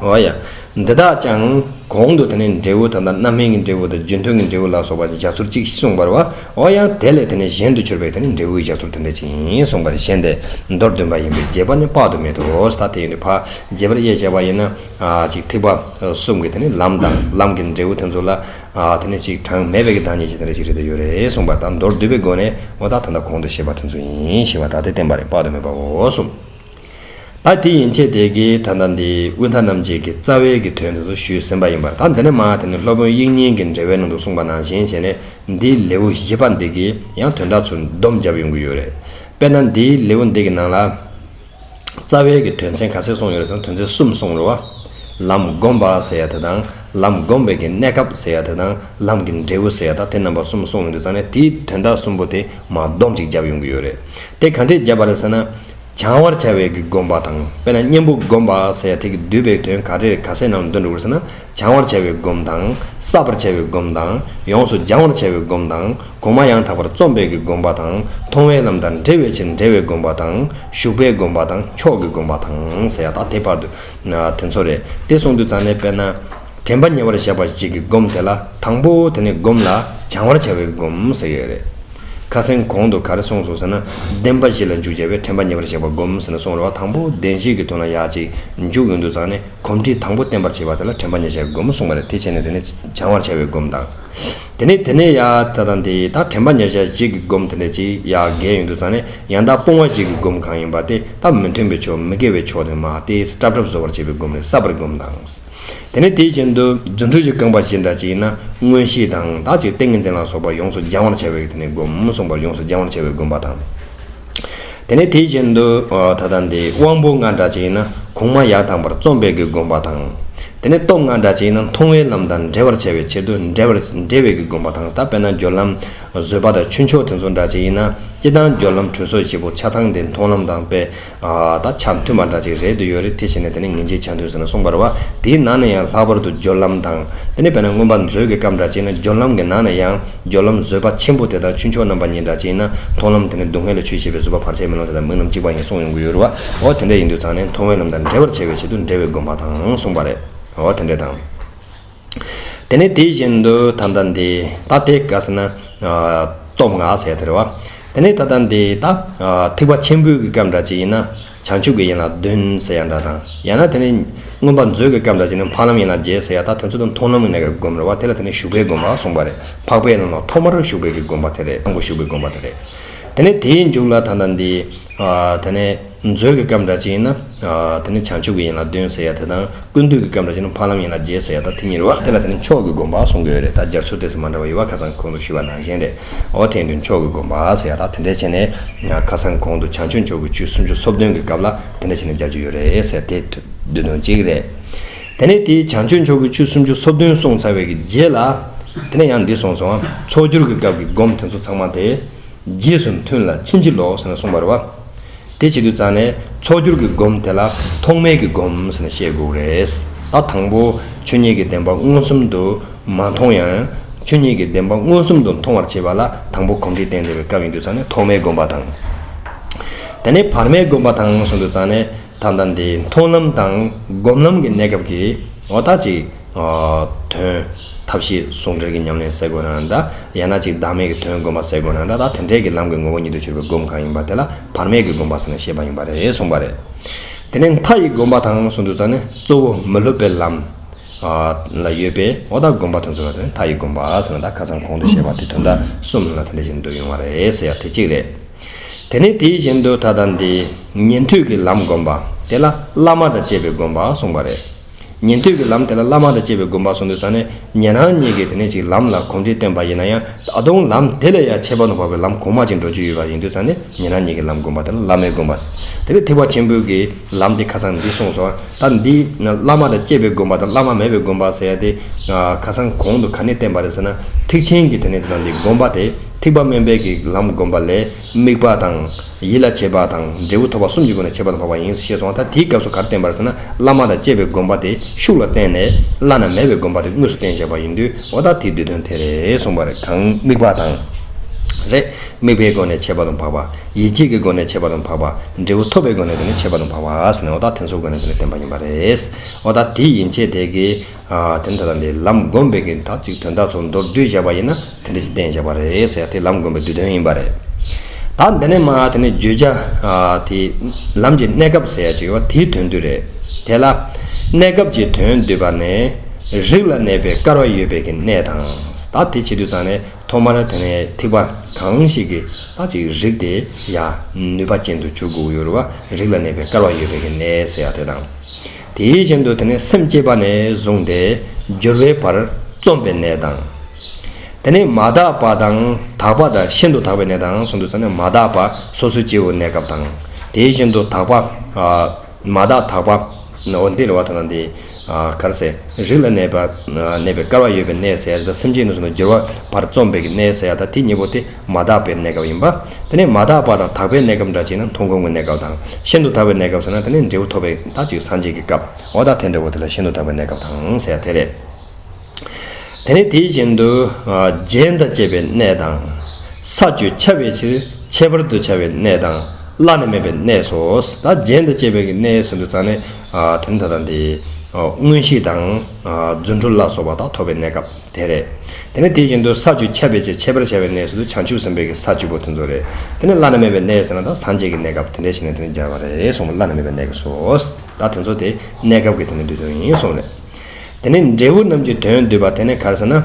འོ་ཡ། འདི་དག་ཀྱང་ གོང་དུ་དེ་ནས་འབྲས་བུ་དང་། ད་རྣམ་སྨིན་གྱི་འབྲས་བུ་དང་རྒྱུ་མཐུན་གྱི་འབྲས་བུ་ལ་སོགས་པ་བཞག་ཚུལ་གཅིག་གསུངས་པ་རེད་བ། འོ་ཡང་དེ་ལས་དེ་ནས་གཞན་དུ་གྱུར་པའི་དེ་ནས་འབྲས་བུའི་བཞག་ཚུལ་དེ་འདྲ་ཅིག་ཡིན་གསུངས་པ་རེད། གཞན་དེ་མདོར་བསྡུས་པ་ཡིན་པས་རྒྱས་པ་ནི་དཔག་ཏུ་མེད་དོ། ད་དེ་ཡིན་དུས་ཕར་རྒྱས་པར་དབྱེ་བྱས་པ་ཡིན་ན། ཨ་ཅིག་ཐེག་པ་གསུམ་གྱི་དེ་ནས་ལམ་དང་། ལམ་གྱི་འབྲས་བུ་དེ་ཚོ་ལ་ཨ་དེ་ནས་ཅིག་གྲངས་མེད་པའི་གི་བདག་ཉིད་ཅིག་དེ་འདྲ་ཅིག་རེད་དུ་ཡོད་རེད་གསུངས་པ་དང་། མདོར་བསྡུས་པའི་སྒོ་ནས་འོ་ད་ད་ལྟ་གོང་དུ་བཤད་པ་དེ་ཚོ་ཡིན་ཞེས་པ་ད་དེ་བསྟན་པ་རེད། དཔག་ཏུ་མེད་པའོ་གསུངས། ད་དེ་ཡན་ཆད་དེ་གའི་ད་ལྟ་འདི་དབུས་མཐའ་རྣམ་འབྱེད་ཀྱི་རྩ་བའི་གི་དོན་དེ་ཚོ་ཞུས་ཟིན་པ་ཡིན་པར། ད་འདི་ནས་མར་དེ་ནི་སློབ་དཔོན་དབྱིག་གཉེན་གྱི་འགྲེལ་པའི་ནང་དུ་གསུངས་པ་ནང་བཞིན་བྱས་ནས། འདིའི་ལེའུ་བཞི་པ་འདི་གི་ཡང་དོན་དག་ཚུར་སྡོམ་བརྒྱབ་ཡོང་གི་ཡོད་རེད། དཔེར་ན་འདིའི་ལེའུ་འདི་གི་ནང་ལ། རྩ་བའི་གི་དོན་ཚན་ག་ཚད་གསུངས་ཡོད་རེད་ཟེར་ན། དོན་ཚན་གསུམ་གསུངས་རེད་བ། ལམ་བསྒོམ་པ་ཟེར་ཡ་དེ་དང་། ལམ་བསྒོམ་པའི་གི་གནས་སྐབས་ཟེར་ཡ་དེ་དང་། ལམ་གྱི་འབྲས་བུ་ཟེར་ཡ། ད་དེ་རྣམ་པ་གསུམ་གསུངས་ཡོང་དུས་ཙང་ནས། དེའི་དོན་དག་གསུམ་པོ་དེ་མར་སྡོམ་ཅིག་བརྒྱབ་ཡོང་གི་ཡོད་རེད། དེ་ག་འདྲས་བརྒྱབ་པ་རེད་ཟེར་ན། བྱང་བར་བྱ་བའི་གི་བསྒོམ་པ་དང་། དཔེར་ན་གཉེན་པོ་བསྒོམ་པ་ཟེར་ཡ་དེ་གི་བསྡུས་པའི་དོན་ག་རེ་ག་ཚད་ནང་འདུ་འགྲོ་གི་རེད་ཟེར་ན། བྱང་བར་བྱ་བའི་སྒོམ་དང་། བསྲབ་པར་བྱ་བའི་སྒོམ་དང་། ཡོངས་སུ་སྦྱང་བར་བྱ་བའི་སྒོམ་དང་། གོང་མ་ཡང་དག་པར་རྩོམ་པའི་གི་སྒོམ་པ་དང་། མཐོང་བའི་ལམ་དང་འབྲེལ་བའི་ཕྱིར་འབྲེལ་བའི་སྒོམ་པ་དང་། ཞུགས་པའི་སྒོམ་པ་དང་མཆོག་གི་སྒོམ་པ་དང་ཟེར་ཡ། ད་དེ་བར་དུ་ན་དེ་ཚོ་རེད། དེ་གསུངས་དུས་ཙང་ནས་དཔེར་ན། དྲན་པ་ཉེ་བར་བཞག་པ་ཞིག་གི་སྒོམ་དེ་ལ། དང་པོ་དེ་ནས་སྒོམ་ལ་བྱང་བར་བྱ་བའི་སྒོམ་ཟེར་ཡོད་རེད། ཁ་སང་གོང་དུ་ག་རེ་གསུངས་སོང་ཟེར་ན། བདེན་པ་བཞི་ལ་འཇུག་བྱ་བའི་དྲན་པ་ཉེ་བར་བཞག་པ་སྒོམ་ཟེར་ནས་གསུངས་རེད་བ། དང་པོ་བདེན་བཞི་གི་དོན་ལ་ཡར་ཅིག་འཇུག་ཡོང་དུས་ཙང་ནས། གོམས་འདྲིས་དང་པོ་བརྟན་པར་བྱེད་པ་དེ་ལ་དྲན་པ་ཉེར་བཞག་གི་སྒོམ་གསུངས་པ་རེད། དེ་བྱས་ནས་དེ་ནས་བྱང་བར་བྱ་བའི་སྒོམ་དང་། དེ་ནས་དེ་ནས་ཡ་ད་ལྟ་འདི་ད་དྲན་པ་ཉེར་བཞག་བཞི་གི་སྒོམ་དེ་འདྲ་ཅིག་ཡར་བརྒལ་ཡོང་དུས་ཙང་ནས། ཡང་དག་སྤོང་བ་བཞི་གི་སྒོམ་གང་ཡིན་པ་དེ་ད་མི་མཐུན་པའི་ཕྱོགས། མི་དགེ་བའི་ཕྱོགས་དེ་མར་ཏོག་ཙམ་སྲབ་སྲབ་བཟོ་བར་བྱེད་པའི་སྒོམ་རེད། བསྲབ་པའི་སྒོམ་དང་། དེ་ནས་དེ་བཞིན་དུ་རྫུ་འཕྲུལ་གྱིས་བཀང་བ་ཞིག་འདྲ་ཅིག་ཡིན་ན། མངོན་ཤེས་དང་ད་ཅིག་ཏིང་ངེ་འཛིན་ལ་སོགས་པ་ཡོངས་སུ་སྦྱང་བར་བྱ་བའི་དེ་ནས་སྒོམ་གསུངས་པར། ཡོངས་སུ་སྦྱང་བར་བྱ་བའི་སྒོམ་པ་དང་། དེ་ནས་དེ་བཞིན་དུ་ཨ་ད་ལྟ་འདི་དབང་པོ་ལྔ་འདྲ་ཅིག་ཡིན་ན། གོང་མ་ཡང་དག་པར་རྩོམ་པའི་གི་སྒོམ་པ་དང་། དེ་ནས་སྟོབས་ལྔ་འདྲ་ཅིག་ཡིན་ན། མཐོང་བའི་ལམ་དང་འབྲེལ་བར་བྱ་བའི་ཕྱིར་དུ་འབྲེལ་བར་འབྲེལ་བའི་གི་སྒོམ་པ་དང་། ད་དཔེར་ན་སྦྱོར་ལམ་བཟོད་པ་དང་ཆོས་མཆོག་དེ་ཚོ་འདྲ་ཅིག་ཡིན་ན། སྤྱིར་བཏང་སྦྱོར་ལམ་གྲོལ་སོགས་བཞི་པོ་ཆ་ཚང་དེ་མཐོང་ལམ་དང་དཔེ་ཨ་ད་ཆ་མཐུན་པ་འདྲ་ཅིག་རེད་དུ་ཡོད་རེད། དེ་བྱས་ནས་དེ་ནི་ངེས་འབྱེད་ཆ་མཐུན་ཟེར་ནས་གསུངས་པ་རེད་བ། དེའི་ནང་ནས་ཡང་ལྷག་པར་དུ་སྦྱོར་ལམ་དང་། དེ་ནི་དཔེར་ན་མངོན་པ་མཛོད་ཀྱི་སྐབས་འདྲ་ཅིག་ན། སྦྱོར་ལམ་གྱི་ནང་ནས་ཡང་སྦྱོར་ལམ་བཟོད་པ་ཆེན་པོ་དེ་དང་ཆོས་མཆོག་རྣམ་པ་གཉིས་འདྲ་ཅིག་ན། མཐོང་ལམ་དེ་ནི་སྡུག་བསྔལ་ལས་ཆོས་ཤེས་པའི་བཟོད་པ་བར་ཆད་མེད་ལམ་དེ་དང་དམིགས་རྣམ་གཅིག་པ་ཡིན་གསུངས་ཡོང་གི་ཡོད་རེད་བ། འོ་དེ་འདྲ་ཡིན་དུས་ཙང་ནས་མཐོང་བའི་ལམ་དང་འབྲེལ་བར་བྱ་བའི་ཆེད་དུ་འབྲེལ་བའི་སྒོམ་པ་དང་གསུངས་པ་རེད། འོ་དེ་འདྲ་དང་། དེ་ནས་དེ་བཞིན་དུ་ད་ལྟ་འདི་ད་དེ་ག་ཟེར་ན། ཨ་སྟོབས་ལྔ་ཟེར་དེ་རེད་བ། དེ་ནས་ད་ལྟ་འདི་ད་ཨ་ཐེག་པ་ཆེན་པོའི་གི་སྐབས་འདྲ་ཅིག་ཡིན་ན། བྱང་ཆུབ་ཀྱི་ཡན་ལག་བདུན་ཟེར་ཡ་འདྲ་དང་། ཡང་ན་དེ་ནས་མངོན་པ་མཛོད་ཀྱི་སྐབས་འདྲ་ཅིག་ན། འཕགས་ལམ་ཡན་ལག་བརྒྱད་ཟེར་ཡ། ད་དེ་ཚོ་དང་མཐོང་ལམ་གྱི་གནས་སྐབས་སྒོམ་རེད་བ། དེ་ལ་དེ་ནས་ཞུགས་པའི་སྒོམ་པ་གསུངས་པ་རེད། འཕགས་པའི་ལམ་ལ་ཐོག་མར་ཞུགས་པའི་གི་སྒོམ་པ་དེ་རེད། དང་པོ་ཞུགས་པའི་སྒོམ་པ་དེ་རེད། དེ་ནས་དེའི་མཇུག་ལ་ད་ལྟ་འདི་ཨ་དེ་ནས། མཛོད་ཀྱི་སྐབས་འདྲ་ཅིག་ཡིན་ན། ཨ་དེ་ནི་བྱང་ཆུབ་ཀྱི་ཡན་ལག་བདུན་ཟེར་ཡ་དེ་དང་། ཀུན་བཏུས་ཀྱི་སྐབས་འདྲ་ཅིག་ན་འཕགས་ལམ་ཡན་ལག་བརྒྱད་ཟེར་ཡ་ད་དེ་གཉིས་རེད་བ། དེ་ལ་དེ་ནི་མཆོག་གི་སྒོམ་པ་གསུང་གི་ཡོད་རེད། ད་སྦྱར་ཚུལ་དེ་ཚོ་མ་འདྲ་བ་ཡོད་བ། ཁ་སང་གོང་དུ་ཞུས་པ་ནང་བཞིན་རེད། འོ་དེ་ཡིན་དུས་མཆོག་གི་སྒོམ་པ་ཟེར་ཡ་ད་དེ་འདྲ་བྱས་ནས། ཁ་སང་གོང་དུ་བྱང་ཆུབ་མཆོག་གི་ཆོས་སུམ་ཅུ་སོ་བདུན་གྱི་སྐབས་ལ་དེ་འདྲ་བྱས་ནས་སྦྱར་རྒྱུ་ཡོད་རེད་ཟེར་དེ་བསྡུས་དོན་གཅིག་རེད། དེ་ནས་དེའི་བྱང་ཆུབ་མཆོག་གི་ཆོས་སུམ་ཅུ་སོ་བདུན་གསུངས་ཚར་བའི་གི་རྗེས་ལ། དེ་ནས་ཡང་འདི་གསུངས་སོང་། ཚོགས་སྦྱོར་གྱི་སྐབས་ཀྱི་སྒོམ་དེ་ཚོ་ཚང་མ་དེ། རྗེས་སུ་མཐུན་ལ་ཕྱིན་ཅི་ལོག་ཟེར་ནས་གསུངས་པ་རེད་བ། དེ་བྱེད་དུས་ཙང་ནས་ཚོགས་སྦྱོར་གྱི་སྒོམ་དེ་ལ་ཐོགས་མེད་ཀྱི་སྒོམ་ཟེར་ནས་བཤད་དགོས་རེད། ད་དང་པོ་ཆོས་ཉིད་ཀྱི་བདེན་པ་མངོན་སུམ་དུ་མ་མཐོང་ཡང་། ཆོས་ཉིད་ཀྱི་བདེན་པ་མངོན་སུམ་དུ་མཐོང་བར་བྱེད་པ་ལ་དང་པོ་གོམས་འདྲིས་བསྟེན་བསྡད་པའི་སྐབས་ཡིན་དུས་ཙང་ནས་ཐོགས་མེད་སྒོམ་པ་དང་། དེ་ནས་བར་མའི་སྒོམ་པ་དང་གསུངས་དུས་ཙང་ནས། ད་ལྟ་འདི་མཐོང་ལམ་དང་སྒོམ་ལམ་གྱི་གནས་སྐབས་ཀྱི་འོ་ད་ཅིག་ཨ་དོན་ཐབས་ཤེས་ཟུང་འབྲེལ་གྱི་ཉམས་ལེན་ཟེར་དགོས་ན་འདྲ། ཡང་ན་ཅིག་བདག་མེད་ཀྱི་དོན་སྒོམ་པ་ཟེར་དགོས་ན་འདྲ། ད་དེ་འདྲའི་གི་ལམ་གྱི་ངོ་བོ་ཉིད་དུ་གྱུར་པའི་སྒོམ་གང་ཡིན་པ་དེ་ལ་བར་མའི་གི་སྒོམ་པ་ཟེར་ནས་བཤད་པ་ཡིན་པ་རེད་གསུངས་པ་རེད། དེ་ནས་མཐའ་ཡི་སྒོམ་པ་དང་གསུངས་དུས་ཙང་ནས་གཙོ་བོ་མི་སློབ་པའི་ལམ་ལ་ཡོད་པའི་འོ་ད་སྒོམ་པ་དེ་ཚོ་ལ་དེ་ནས་མཐའ་ཡི་སྒོམ་པ་ཟེར་ན། ད་ཁ་སང་གོང་དུ་བཤད་པ་དེ་དོན་དག་གསུམ་ལ་དེ་འདྲ་བཞིན་དུ་ཡོང་བ་རེད་ཟེར་ཡ་དེ་གཅིག་རེད། དེ་ནས་དེའི་བཞིན་དུ་ད་ལྟ་འདི་ཉན་ཐོས་ཀྱི་ལམ་སྒོམ་པ་དེ་ལ་བླ་མ་དང་བཅས་པའི་སྒོམ་པ་གསུངས་པ་རེད། ཉན་ཐོས་ཀྱི་ལམ་དེ་ལ་བླ་མ་དང་བཅས་པའི་སྒོམ་པ་གསུངས་དུས་ཙང་ནས། ཉན་རང་གཉིས་ཀྱིས་དེ་ནས་ཅིག་ལམ་ལ་གོམས་འདྲིས་བསྟེན་པ་ཡིན་ན་ཡང་། ད་དུང་ལམ་དེ་ལས་ཡང་ཁྱད་པར་དུ་འཕགས་པའི་ལམ་གོང་མ་ཅིག་འགྲོ་རྒྱུ་ཡོད་པ་ཡིན་དུས་ཙང་ནས། ཉན་རང་གཉིས་ཀྱི་ལམ་སྒོམ་པ་དེ་ལ་བླ་མའི་སྒོམ་པ། དེ་ནས་ཐེག་པ་ཆེན་པོའི་གི་ལམ་དེ་ཁ་སང་འདི་གསུངས་སོང་། ད་འདི་བླ་མ་དང་བཅས་པའི་སྒོམ་པ་དང་བླ་མ་མེད་པའི་སྒོམ་པ་ཟེར་ཡ་དེ། ཁ་སང་གོང་དུ་ག་ནས་བསྟན་པ་རེད་ཟེར་ན། ཐེག་ཆེན་གྱི་དེ་ནས་དེ་དང་འདི་སྒོམ་པ་དེ་ཐེག་པ་དམན་པའི་གི་ལམ་སྒོམ་པ་ལས་དམིགས་པ་དང་། ཡིད་ལ་བྱེད་པ་དང་འབྲས་བུ་ཐོབ་པ་གསུམ་གྱི་སྒོ་ནས་ཁྱད་པར་དུ་འཕགས་པ་ཡིན་ཞེས་གསུངས། ད་དེའི་སྐབས་སུ་ག་རེ་བསྟན་པ་རེད་ཟེར་ན། བླ་མ་དང་བཅས་པའི་སྒོམ་པ་དེ་ཤུགས་ལ་བསྟན་ནས། བླ་ན་མེད་པའི་སྒོམ་པ་དེ་དངོས་སུ་བསྟན་བཞག་པ་ཡིན་དུས། འོ་ད་དེའི་བསྡུས་དོན་དེ་རེད་གསུངས་པ་རེད། གང་དམིགས་པ་དང་། རེད། དམིགས་པའི་སྒོ་ནས་ཁྱད་པར་དུ་འཕགས་པ། ཡིད་ཆེས་ཀྱི་སྒོ་ནས་ཁྱད་པར་དུ་འཕགས་པ། འབྲས་བུ་ཐོབ་པའི་སྒོ་ནས་དེ་ནི་ཁྱད་པར་དུ་འཕགས་པ་ཟེར་ནས་འོ་ད་དེ་ཚོའི་སྒོ་ནས་དེ་ནི་བསྟན་པ་ཡིན་པ་རེད། འོ་ད་དེ་ཡན་ཆད་དེ་གི་ཨ་དེ་ནི་ད་ལྟ་འདི་ལམ་བསྒོམས་པའི་གི་ད་ཅིག་དོན་དག་ཚོ་མདོར་བསྡུས་བཞག་པ་ཡིན་ན་དེ་འདྲ་ཞིག་བསྟན་བཞག་པ་རེད་ཟེར་ཡ་དེ་ལམ་བསྒོམས་པའི་བསྡུས་དོན་ཡིན་པ་རེད། ད་འདི་ནས་མ་དེ་ནི་བརྗོད་བྱ་ཨ་དེ་ལམ་གྱི་གནས་སྐབས་ཟེར་ཡ་ཅིག་ཡོད་པ་དེའི་དོན་བསྡུས་རེད། དེ་ལ་གནས་སྐབས་ཀྱི་དོན་བསྡུས་པ་ནས་རིགས་ལ་གནས་པའི་སྐལ་བ་ཡོད་པའི་གི་གནས་དང་། ད་དེ་བྱེད་དུས་ཙང་ནས། ཐོག་མར་དེ་ནས་ཐེག་པ་གང་ཞིག་གི་ད་ཅིག་རིགས་དེ་ཡ་ནུས་པ་ཅན་དུ་གྱུར་དགོས་ཡོད་རེད་བ། རིགས་ལ་གནས་པའི་སྐལ་བ་ཡོད་པའི་གི་གནས་ཟེར་ཡ་དེ་དང་། དེའི་བཞིན་དུ་དེ་ནས་སེམས་བསྐྱེད་པ་ནས་བཟུང་སྟེ་འགྱུར་བའི་བར་རྩོམ་པའི་གནས་དང་། དེ་ནས་མ་དག་པ་དང་དག་པ་དང་ཤིན་ཏུ་དག་པའི་གནས་དང་གསུངས་དུས་ཙམ་ནས་མ་དག་པ་སོ་སོའི་སྐྱེ་བོའི་གནས་སྐབས་དང་། དེའི་བཞིན་དུ་དག་པ་ཨ། མ་དག་དག་པ། འོ་འདི་རེད་བ་ད་ལྟ་འདི། ག་རེ་ཟེར། རིགས་ལ་གནས་པ། གནས་པའི་སྐལ་བ་ཡོད་པའི་གནས་ཟེར་ཡ་ད་སེམས་བསྐྱེད་ནས་བཟུང་ནས་འགྱུར་བ་བར་རྩོམ་པའི་གི་གནས་ཟེར་ཡ་ད་དེ་གཉིས་པོ་དེ་མ་དག་པའི་གནས་སྐབས་ཡིན་པ། དེ་ནས་མ་དག་པ་དང་དག་པའི་གནས་སྐབས་འདྲ་བྱས་ན་མཐོང་སྒོམ་གྱི་གནས་སྐབས་དང་ཤིན་ཏུ་དག་པའི་གནས་སྐབས་ཟེར་ན་དེ་ནས་འབྲས་བུ་ཐོབ་པའི་ད་ཅིག་སངས་རྒྱས་ཀྱི་སྐབས་འོ་ད་དེ་འདྲ་བོ་དེ་ལ་ཤིན་ཏུ་དག་པའི་གནས་སྐབས་དང་ཟེར་ཡ་དེ་རེད། དེ་ནས་དེའི་བཞིན་དུ་རྒྱན་དང་བཅས་པའི་གནས་དང་། ས་བཅུ་ཁྱབ་པའི་ཕྱིར་ཁྱད་པར་དུ་ཁྱབ་པའི་གནས་དང་བླ་ན་མེད་པའི་གནས་སོ། ད་རྒྱན་དང་བཅས་པའི་གི་གནས་ཟེར་དུས་ཙང་ནས་དེ་ནི་ད་ལྟ་འདི་མངོན་ཤེས་དང་རྫུ་འཕྲུལ་ལ་སོགས་པ་དག་ཐོབ་པའི་གནས་སྐབས་དེ་རེད། དེ་ནས་དེའི་བཞིན་དུ་ས་བཅུ་ཁྱབ་པའི་ཕྱིར་ཁྱད་པར་ཁྱབ་པའི་གནས་ཟེར་དུས་བྱང་ཆུབ་སེམས་དཔའི་གི་ས་བཅུ་པོ་དེ་ཚོ་རེད། དེ་ནས་བླ་ན་མེད་པའི་གནས་ཟེར་ན་ད་སངས་རྒྱས་ཀྱི་གནས་སྐབས་དེ་འདྲ་ཞིག་ནས་དེ་ནས་སྦྱར་བ་རེད་གསུངས་པ་བླ་ན་མེད་པའི་གནས་ཀྱི་སོ། ད་དེ་ཚོ་དེ་གནས་སྐབས་ཀྱི་དེ་ནས་བསྡུས་དོན་ཡིན་གསུངས་རེད། དེ་ནས་འབྲས་བུ་རྣམས་ཀྱི་དོན་བསྡུས་པ་དེ་ནི་ག་རེ་ཟེར་ན།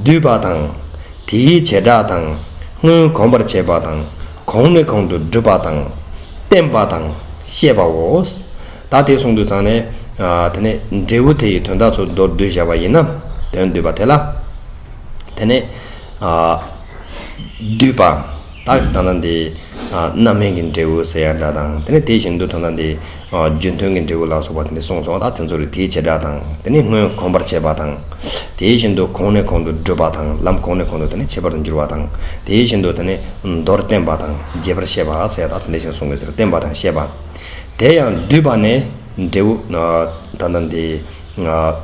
བསྡུས་པ་དང་། དེའི་བྱེ་བྲག་དང་། སྔོན་གོམས་པར་བྱེད་པ་དང་། གོང་ནས་གོང་དུ་སྒྲུབ་པ་དང་། བསྟན་པ་དང་བཤད་པའོ། ད་དེ་གསུངས་དུས་ཙང་ནས། དེ་ནས་འབྲས་བུ་དེ་ཡི་དོན་དག་ཚོ་མདོར་བསྡུས་བཞག་པ་ཡིན་ན། དོན་བསྡུས་པ་དེ་ལ། དེ་ནས། བསྡུས་པ། ད་ད་ལྟ་འདི། རྣམ་སྨིན་གྱི་འབྲས་བུ་ཟེར་ཡ་འདྲ་དང་དེ་ནས་དེ་བཞིན་དུ་ད་ལྟ་འདི། རྒྱུ་མཐུན་གྱི་འབྲས་བུ་ལ་སོགས་པ་དེ་འདྲ་གསུངས་སོང་ད་དེ་ཚོ་རེད་དེའི་བྱེ་བྲག་དང་དེ་ནས་སྔོན་གོམས་པར་བྱེད་པ་དང་། དེ་བཞིན་དུ་གོང་ནས་གོང་དུ་སྒྲུབ་པ་དང་ལམ་གོང་ནས་གོང་དུ་དེ་ནས་ཁྱད་པར་དུ་འགྱུར་བ་དང་དེ་བཞིན་དུ་དེ་ནས་མདོར་བསྟན་པ་དང་རྒྱས་པར་བཤད་པ་ཟེར་ཡ་ད་དེ་འདྲ་བཞིན་གསུངས་པའི་ཟེར་བསྟན་པ་དང་བཤད་པ། དེ་ཡང་བསྡུས་པ་ནས་འབྲས་བུ། ད་ལྟ་འདི།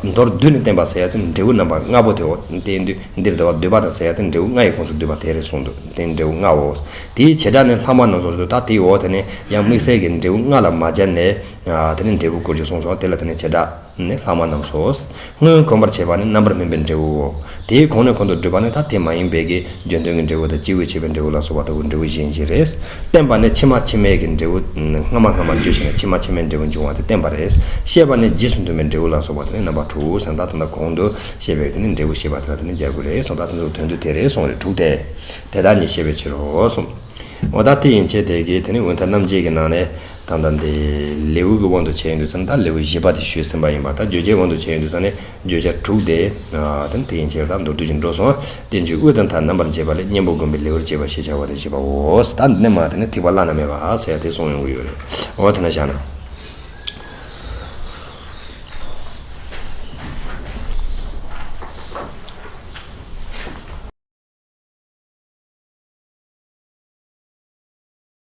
མདོར་བསྡུས་ནས་བསྟན་པ་ཟེར་ཡ་དེ་འབྲས་བུ་རྣམ་པ་ལྔ་པོ་དེའོ། དེ་འདི་འདིར་འདུ་བ་བསྡུས་པ་དང་ཟེར་ཡ་དེ་འབྲས་བུ་ལྔ་ཡི་ཁོངས་སུ་འདུས་པ་དེ་རེད་གསུངས་འདུག་དེ་འབྲས་བུ་ལྔའོ། དེའི་བྱེ་བྲག་ནི་ལྷག་མ་རྣམས་སོ་སོ་ད་དེའི་འོག་དེ་ནས་ཡང་དམིགས་བསལ་གྱི་འབྲས་བུ་ལྔ་ལ་མ་སྦྱར་ནས། དེ་ནས་འབྲས་བུ་བསྐུར་ཞིང་གསུངས་སོ་དེ་ལ་དེ་ནས་བྱེ་བྲག་ནི་ལྷག་མ་རྣམས་སོ། སྔོན་གོམས་པར་བྱེད་པ་ནི་རྣམ་པར་སྨིན་པའི་འབྲས་བུའོ། དེའི་གོང་ནས་གོང་དུ་སྒྲུབ་པ་ནི་ད་དེ་མ་ཡིན་པའི་གི་རྒྱུ་མཐུན་གྱི་འབྲས་བུ་དང་སྐྱེས་བུས་ཆད་པའི་འབྲས་བུ་ལ་སོགས་པ་ལྟ་བུ་འབྲས་བུ་གཞན་བཞི་རེད། བསྟན་པ་ནི་ཕྱི་མ་ཕྱི་མའི་གི་འབྲས་བུ་སྔ་མ་སྔ་མ་བརྗོད་བྱས་ནས་ཕྱི་མ་ཕྱི་མའི་འབྲས་བུ་འབྱུང་བ་དེ་བསྟན་པ་རེད། བཤད་པ་ནི་རྗེས་སུ་མཐུན་པའི་འབྲས་བུ་ལ་སོགས་པ་དེ་ནི་རྣམ་པ་དྲུག་ཟེར་ད་དེ་འདྲ་གོང་དུ་བཤད་པའི་དེ་ནི་འབྲས་བུ་བཤད་པ་དེ་ལ་དེ་ནི་སྦྱར་དགོས་རེད་གསུངས་ད་དེ་ཚོ་དོན་བསྡུ་དེ་རེད་གསུངས་རེད་དྲུག་སྟེ། དེ་དག་ཉིད་བཤད་པའི་ཕྱིར་རོ་གསུངས། འོ་ད་དེ་ཡན་ཆད་དེ་གི་དེ་ནི་འོན་ཐ་རྣམ་འབྱེད་ཀྱི་ནང་ནས་ད་ལྟ་འདི་ལེའུ་གི་དབང་དུ་བྱས་ཡོང་དུས་ཙམ་ད་ལེའུ་བཞི་པ་དེ་ཞུས་ཟིན་པ་ཡིན་པ་ད་བརྗོད་བྱའི་དབང་དུ་བྱས་ཡོང་དུས་ཙམ་ནས་བརྗོད་བྱ་དྲུག་སྟེ། དེ་ནི་དེ་ཡན་ཆད་ད་མདོར་བསྡུས་ཀྱིས་འགྲོ་སོང་བསྟན་བཅོས་དབུས་དང་མཐའ་རྣམ་པར་འབྱེད་པ་ལས་གཉེན་པོ་བསྒོམ་པའི་ལེའུར་བྱེད་པ་ཞེས་བྱ་བ་དེ་བཞི་པའོ། ད་འདི་ནས་མ་དེ་ནི་ཐེག་པ་བླ་ན་མེད་པ་ཟེར་ཡ་དེ་གསུངས་ཡོང་གི་ཡོད་རེད། འོ་དེ་ན་བཞག་ན།